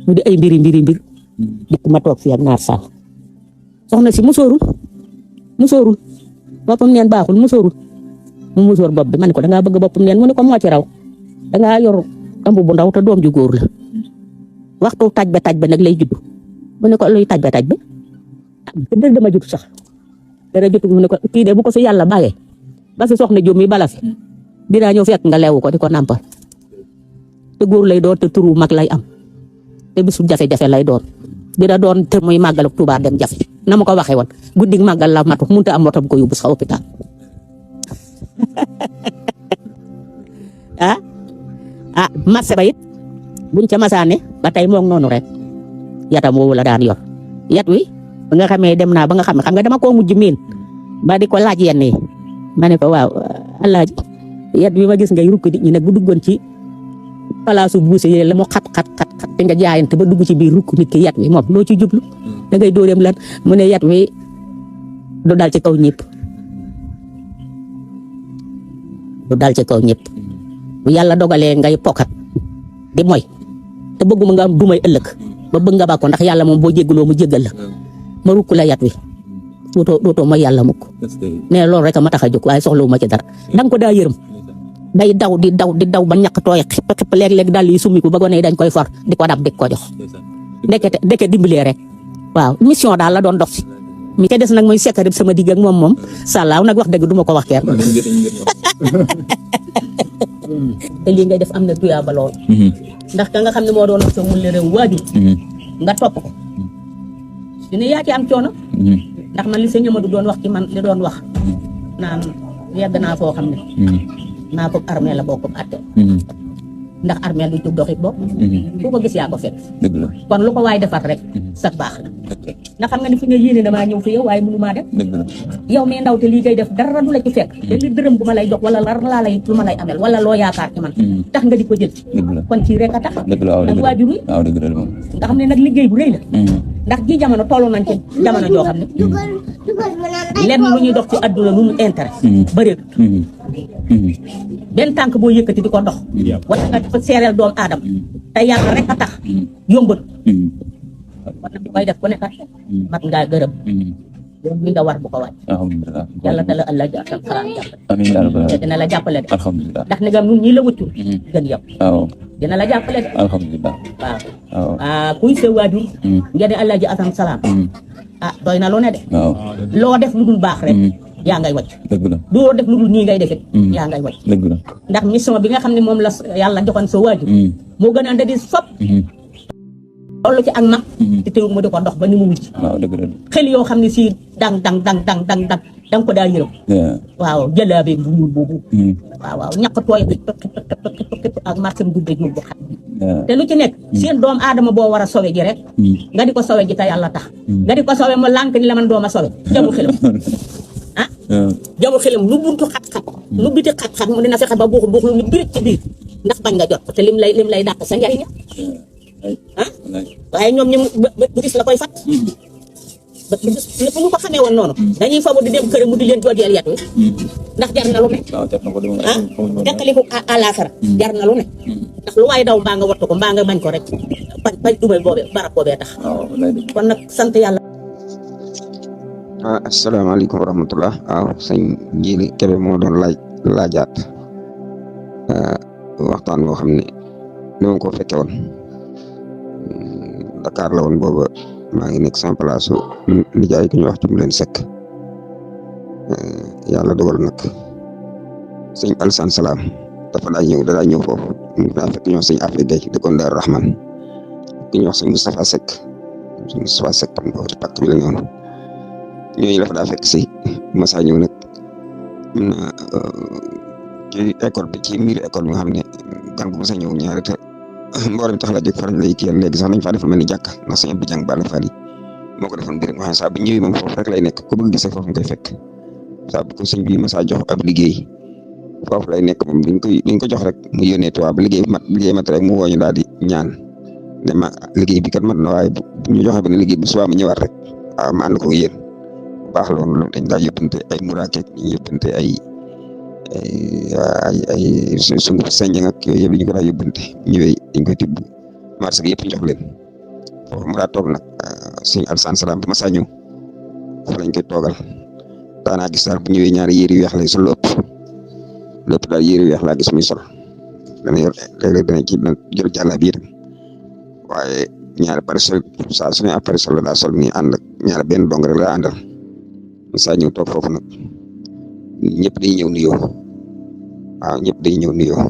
Speaker 12: mu di ay mbir dikk ma toog fii ak naar sall soxna si musoorul boppam neen baaxul musoorul mu musóor bopp bi ma ne ko dangaa bëgg boppam neen mu ne ko moo ci raw dangaa yor ëmb bu ndaw te doom ju góor la waxtu taj ba nag lay judd mu ne ko luy taj ba te dama judd sax dara judd mu ne ko kii de bu ko fi yàlla bàyyee ba fi soxna Jóob mi bala fi dinaa ñëw fekk nga leewu ko di ko nàmpal te góor lay doon te turu mag lay am te bisu jafe-jafe lay doon dina doon te muy màggal ak Tuubaa dem jafe na ma ko waxee woon guddi màggal la matu mënut a am moto bu ko yóbbu sax hôpital marché ba it buñ ca masaane ba tey moom noonu rek yatam woowu la daan yor yat wi ba nga xamee dem naa ba nga xam nga dama koo mujj miin ba di ko laaj yenn yi ma ne ko waaw alaaji yat wi ma gis ngay rukk nit ñi nag bu duggoon ci palaasu buuse yi la mu xat te nga jaayante ba dugg ci biir rukk nit ki yat wi moom loo ci jublu da ngay dóoreem lan mu ne yat wi du dal ci kaw ñëpp bu yàlla dogalee ngay pokat di moy te bëgguma nga am dumay ëllëg ba bëgg nga bàkko ndax yàlla moom boo jéggaloo mu jéggal la ma rukk la yat wi dootoo mooy yàlla mukk ne loolu rek a ma tax a jóg waaye soxlawu ma ci dara danga ko daa yërëm day daw di daw ba ñàkk tooy xip léeg-léeg dal yi summiku ba gone yi dañ koy for di ko dab di ko jox ndeke dimbalee rek waaw mission daal la doon dox si mi ca des nag mooy sekkarib sama digg ak moom sàllaaw nag wax dëgg duma ko wax kenn te lii ngay def am na tuyaaba lool ndax ka nga xam ne moo doon sa wul réew waajur nga topp ko dina yaa ci am coono ndax man li sëñ Amadou doon wax ci man li doon wax naan yegg naa foo xam ne naa ko armée la bokk atte ndax armée lu jóg doxit bopp ku ko gis yaa ko fekk kon lu ko waay defar rek sa baax na ndax xam nga ni fi nga yéene damaa ñëw fi yow waaye mënu maa def yow mi ndaw te lii ngay def dara du la ci fekk te li dërëm bu ma lay jox wala laa lay lu ma lay amel wala loo yaakaar ci man tax nga di ko jël kon ci rek a tax nag waajur yi nga xam ne nag liggéey bu rëy la ndax ji jamono tollu nañ ci jamono joo xam ne lenn lu ñuy dox ci adduna lu mu intérêt bëreetut
Speaker 13: benn tànk boo yëkkati di ko dox wala nga fa seereel doomu aadama te yàlla rek a tax yombul kon nag koy def ku nekk mat ngaa gërëm yow mi nga war bu ko wàcc
Speaker 3: alhamdulilah
Speaker 13: yàlla na la Allah ji ak xalaat jàppale
Speaker 3: amiin yaa rabbal
Speaker 13: te dina la jàppale de
Speaker 3: alhamdulilah
Speaker 13: ndax nigam nun ñi la wëccul gën yow
Speaker 3: waaw
Speaker 13: dina la jàppale de
Speaker 3: alhamdulilah
Speaker 13: waaw kuy sa waajur nga ne Allah ji atam salaam doy na lu ne de loo def lu dul baax rek yaa ngay wàcc
Speaker 3: dëgg la
Speaker 13: doo def lu dul nii ngay defit yaa ngay wàcc
Speaker 3: dëgg la
Speaker 13: ndax mission bi nga xam ne moom la yàlla joxoon sa waajur moo gën a andi di fop loolu ci ak mag te teewul mu di ko dox ba ni mu mujj
Speaker 3: waaw dëgg la
Speaker 13: xel yoo xam ne si dang danga ko daa yërëm waaw jëlaabe bu ñuul boobu waaw ñàkk tooy bi ak marché bu guddeeg mu bu xam te lu ci nekk seen doom aadama boo war a sowe ji rek nga di ko sowe ji te yàlla tax nga di ko sowe mu lànk ni la man dooma sowe jamul xelam jamul xelam lu buntu xat-xat lu biti xat-xat mu dina fexe ba buux lu ni biir ci biir ndax bañ nga jot te lim lay dàq sa njariñ waaye ñoom ñoom bu gis la koy fat ba lépp ñu ko xamee woon noonu dañuy fabu di dem kër mu di leen joojeel yat wi ndax jar na lu ne teqali ko àllaaxira jar na lu ne ndax lu waay daw mbaa nga wattu ko mbaa nga bañ ko rek bañ dugal boobee barab boobee tax kon nag sant yàlla
Speaker 14: asalaamaaleykum wa rahmatullah waaw sëñ Jili Kebe moo doon laajaat waxtaan boo xam ne dama ko fekke woon Dakar la woon booba maa ngi nekk sama place su nijaay ku ñu wax ci mu leen sekk yàlla dogal nag sëñ Alassane Salam dafa daa ñëw foofu mu daa fekk ñoo sëñ Afia Gueye dëkkoon Daaru Rahman ku ñu wax sëñ Moustapha Seck tam boobu ci pàkk bi la ñëwoon ñooñu dafa daa fekk si masa ñëw nag am na ci école bi ci miir école bi nga xam ne gan bu masa ñëw ñaari te mboolem tax la jóg faral lay kiyal léegi sax nañ faa defal mel ni jàkka ndax sëñ bi jàng Balla Fall yi moo ko defoon mbir nga xam saa bu ñëwee moom foofu rek lay nekk ku bëgg gis foofu nga koy fekk saa bu ko sëñ bi masa jox ab liggéey foofu lay nekk moom duñ ko jox rek mu yónnee tubaab liggéey mat rek mu wooñu daal di ñaan ne ma liggéey bi kat mat na waaye bu ñu joxe benn liggéey bu subaa ma ñëwaat rek waaw ma ànd ko yéen bu baax loolu dañ daa yóbbante ay muraakeek ñu yóbbante ay sunguf senjeng ak yooyu yëpp ñu ko daa yóbbante ñëwee dañ koy tibb marché bi yëpp ñu jox leen foofu mu daa toog nag sëñ Alassane Salam bi ma saa ñëw foofu lañ koy toogal daanaa gis daal bu ñëwee ñaari yére yu weex lay sol lépp daal yére yu weex laa gis muy sol dana yor léeg-léeg dana ci jël jàlla bi itam waaye ñaari parasol saa su ne ab parasol la daa sol nii ànd ak ñaari benn dong rek la àndal saa ñëw toog foofu nag ñëpp dañuy ñëw nuyoo waaw ñëpp dañuy ñëw nuyoo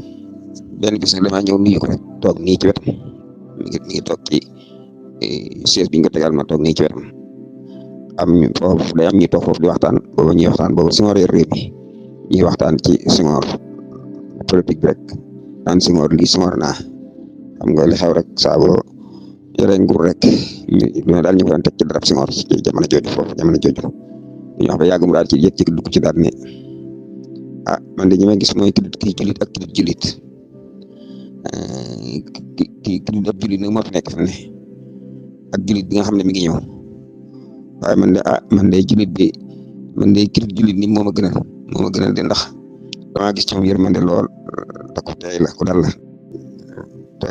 Speaker 14: benn bis nag damaa ñëw nuyu ko rek toog nii ci wetam mi ngi toog ci chaise bi ñu ko tegal ma toog nii ci wetam am ñu foofu day am ñuy toog foofu di waxtaan booba ñuy waxtaan boobu Senghor yor réew mi ñuy waxtaan ci Senghor politique bi rek daan Senghor lii Senghor naa xam nga li xew rek saa boo yore nguur rek ñu daal ñu ko daan teg ci darab Senghor ci jamono jooju foofu jamono jooju ñu wax ba yàgg mu daal ci yëg ci dugg ci daal ne man de ñi may gis mooy kii julit ak kii julit kii ab julit nag moo fi nekk fi ne ak julit bi nga xam ne mi ngi ñëw waaye man de julit bi man de kii julit ni moo ma gënal de ndax damaa gis ci moom yërmande lool te ku tey la ku dal la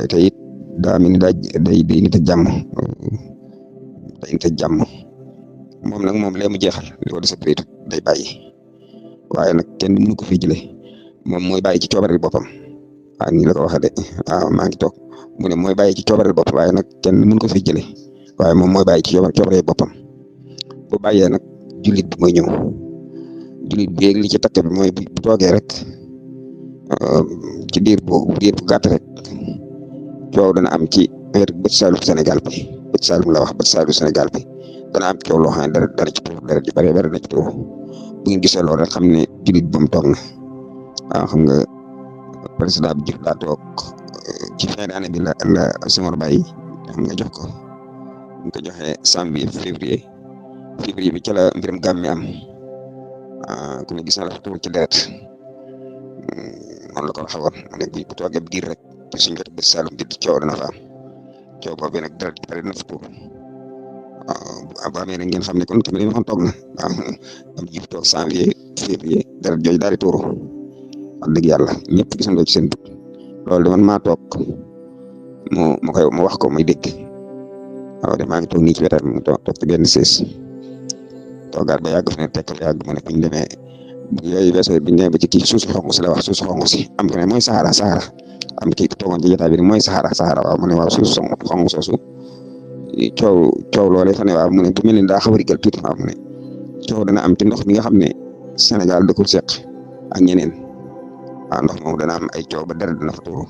Speaker 14: te it daa mel ni day nit ak jàmm day nit ak jàmm moom nag moom lee mu jeexal li ko dese peut day bàyyi waaye nag kenn mënu ko fi jëlee moom mooy bàyyi ci coobareel boppam waaw nii la ko waxee de waaw maa ngi toog mu ne mooy bàyyi ci coobareel boppam waaye nag kenn mënu ko fi jëlee waaye moom mooy bàyyi ci coobareel boppam bu bàyyee nag jullit bi mooy ñëw jullit bi li ci takk bi mooy bu toogee rek ci diir bu gàtt rek coow dana am ci bët saalum Sénégal bi bët saalum la wax bët saalum Sénégal bi dana am coow loo xam ne dara ci tuur dara ci bari na ci tuur bu ngeen gisee loolu rek xam ne jullit ba mu toog na waaw xam nga président bi daa toog ci fin d'année bi la Senghor bàyyi xam nga jox ko ñu ko joxee janvier février bi ca la mbiram gàmm mi am ku ne gis na la fa tuur ci deret noonu la ko waxee woon mu ne bu toogee bi diir rek te suñ ko bët Saalum di coow dana fa am coow boobu nag deret ci bari na fa tuur waaw bu amee nag ngeen xam ne kon tamit dañoo xam toog na waaw am ji toog janvier février deret jooju daal di tuuru wax dëgg yàlla ñëpp gisandoo ci seen bët loolu de man maa toog mu wax ko muy dégg waaw de maa ngi toog nii ci wetam mu toog ci benn siis toogaat ba yàgg fi ne tekk ba yàgg mu ne bu ñu demee yooyu weesoo bi ñu demee ba ci kii suusu xonq si la wax suusu xonq si am ko ne mooy Sahara am kii toogoon ci jotaay bi ne mooy Sahara waaw mu ne waaw suusu xonq soosu coow loolee fa ne waaw mu ne bu mel ni daa xaw a rigal tuuti waaw mu ne coow dana am ci ndox mi nga xam ne Sénégal da ko seq ak ñeneen waaw ndox moom dana am ay coow ba dara dana fa tuuru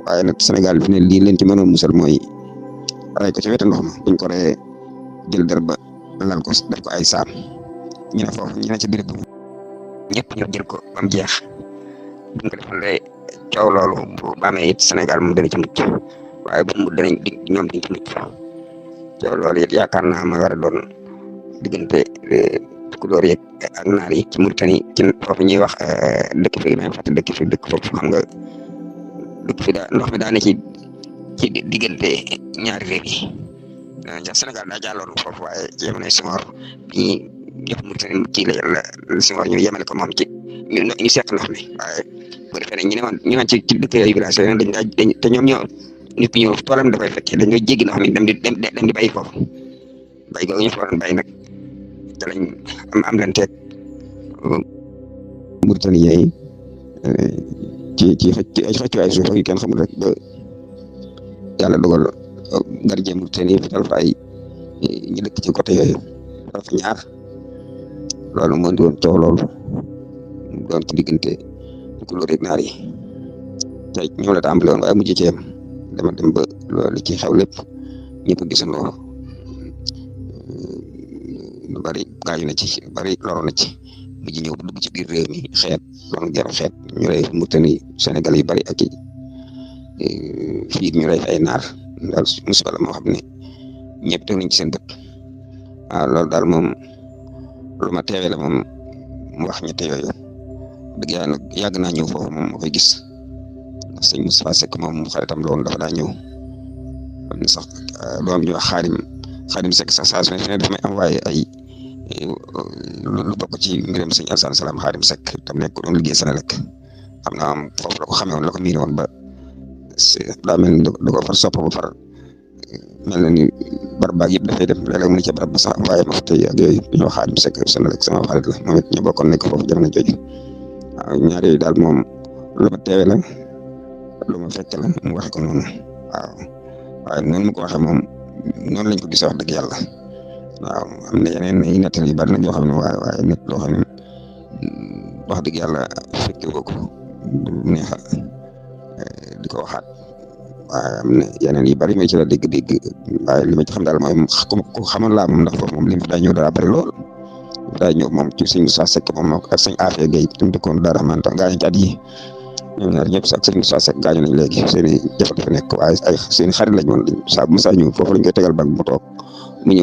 Speaker 14: waaye nag Sénégal fi ne lii leen ci mënoon musal mooy ray ko ci wetu ndox ma buñ ko reyee jël der ba lal ko def ko ay saam ñu ne foofu ñu ne ci biir ñëpp ñu jël ko ba mu jeex buñ ko defalee coow loolu bu amee it Sénégal moom dana ci mucc waaye bu mu danañ ñoom dañ ci mucc coow loolu it yaakaar naa ma war a doon diggante Tukulóor yeeg ak naar yi ci Mauritanie ci foofu ñuy wax dëkk fi may fàtte dëkk foofu xam nga dëkk fi daa ndox mi daa ne ci diggante ñaari réew yi Sénégal daa jàlloon foofu waaye ci jamonoy Senghor bi yëpp Mauritanie ci la Senghor ñu yemale ko moom ci ñu seq ndox mi waaye bu defee ne ñu ne ci dëkk yooyu village yooyu dañ te ñoom ñoo nit ñi toolam dafay fekkee dañoo jéggi ndox mi dem di bay foofu bay googu ñu fa waroon bay nag te lañ am leen teg Mauritanie yi ci ay suuf yu kenn xamul rek ba yàlla dogal gardien Mauritanie yi fital fa ay ñu dëkk ci côté yooyu dafa ñaar loolu moo di woon coow loolu doon ci diggante Tukulóor ak naar yi te ñoo la tàmbale woon waaye mujj ci yem dama dem ba loolu ci xew lépp ñëpp gisandoo lu bari gaañu na ci bari loro na ci mujj ñëw dugg ci biir réew mi xeet doon geru xeet ñu rey Mauritanie Sénégal yu bari ak fii ñu rey ay naar daal musiba la moo xam ne ñëpp teg nañ ci seen bët waaw loolu daal moom lu ma teewee la moom mu wax ñette yooyu dëgg yàlla nag yàgg naa ñëw foofu moom ma koy gis ndax sëñ Moustapha Seck moom xaritam la woon dafa daa ñëw am na sax doom ñu wax Xaadim Seck sax saa su ne daf may envoyé ay lu bokk ci mbiram sëñ Alassane Salam Xaadim Seck tam nekk doon liggéey Senelec xam naa foofu la ko xamee woon la ko miin woon ba daa mel ni da ko far sopp ba far mel na ni barab baag yëpp dafay dem léeg-léeg mu ne ca barab ba sax waaye ma fa tey ak yooyu ñoo Xaadim Seck Senelec sama xarit la moom it ñu bokkoon nekk foofu jamono jooju waaw ñaar yooyu daal moom lu ma teewe la lu ma fekk la mu waxe ko noonu waaw waaye noonu mu ko waxee moom noonu lañ ko gisee wax dëgg yàlla waaw am na yeneen ay nettali yu bari nag yoo xam ne waaye nit loo xam ne wax dëgg yàlla fekke woo ko neex di ko waxaat waaye am na yeneen yu bari may ci la dégg-dégg waaye li ma ci xam daal mooy ko xamoon laa moom ndax foofu moom li mu fi daa ñëw dara bari lool daa ñëw moom ci sëñ Moussa Seck moom ak sëñ Afia Gueye tam dëkkoon Daara Rahman tax gaañu ci at yi ñoom ñaar ñëpp ak sëñ Moussa Seck gaañu nañ léegi seen i jafe-jafe nekk waaye ay seen i xarit lañ woon saa bu Moussa ñëw foofu lañ koy tegal bag mu toog mu ñëw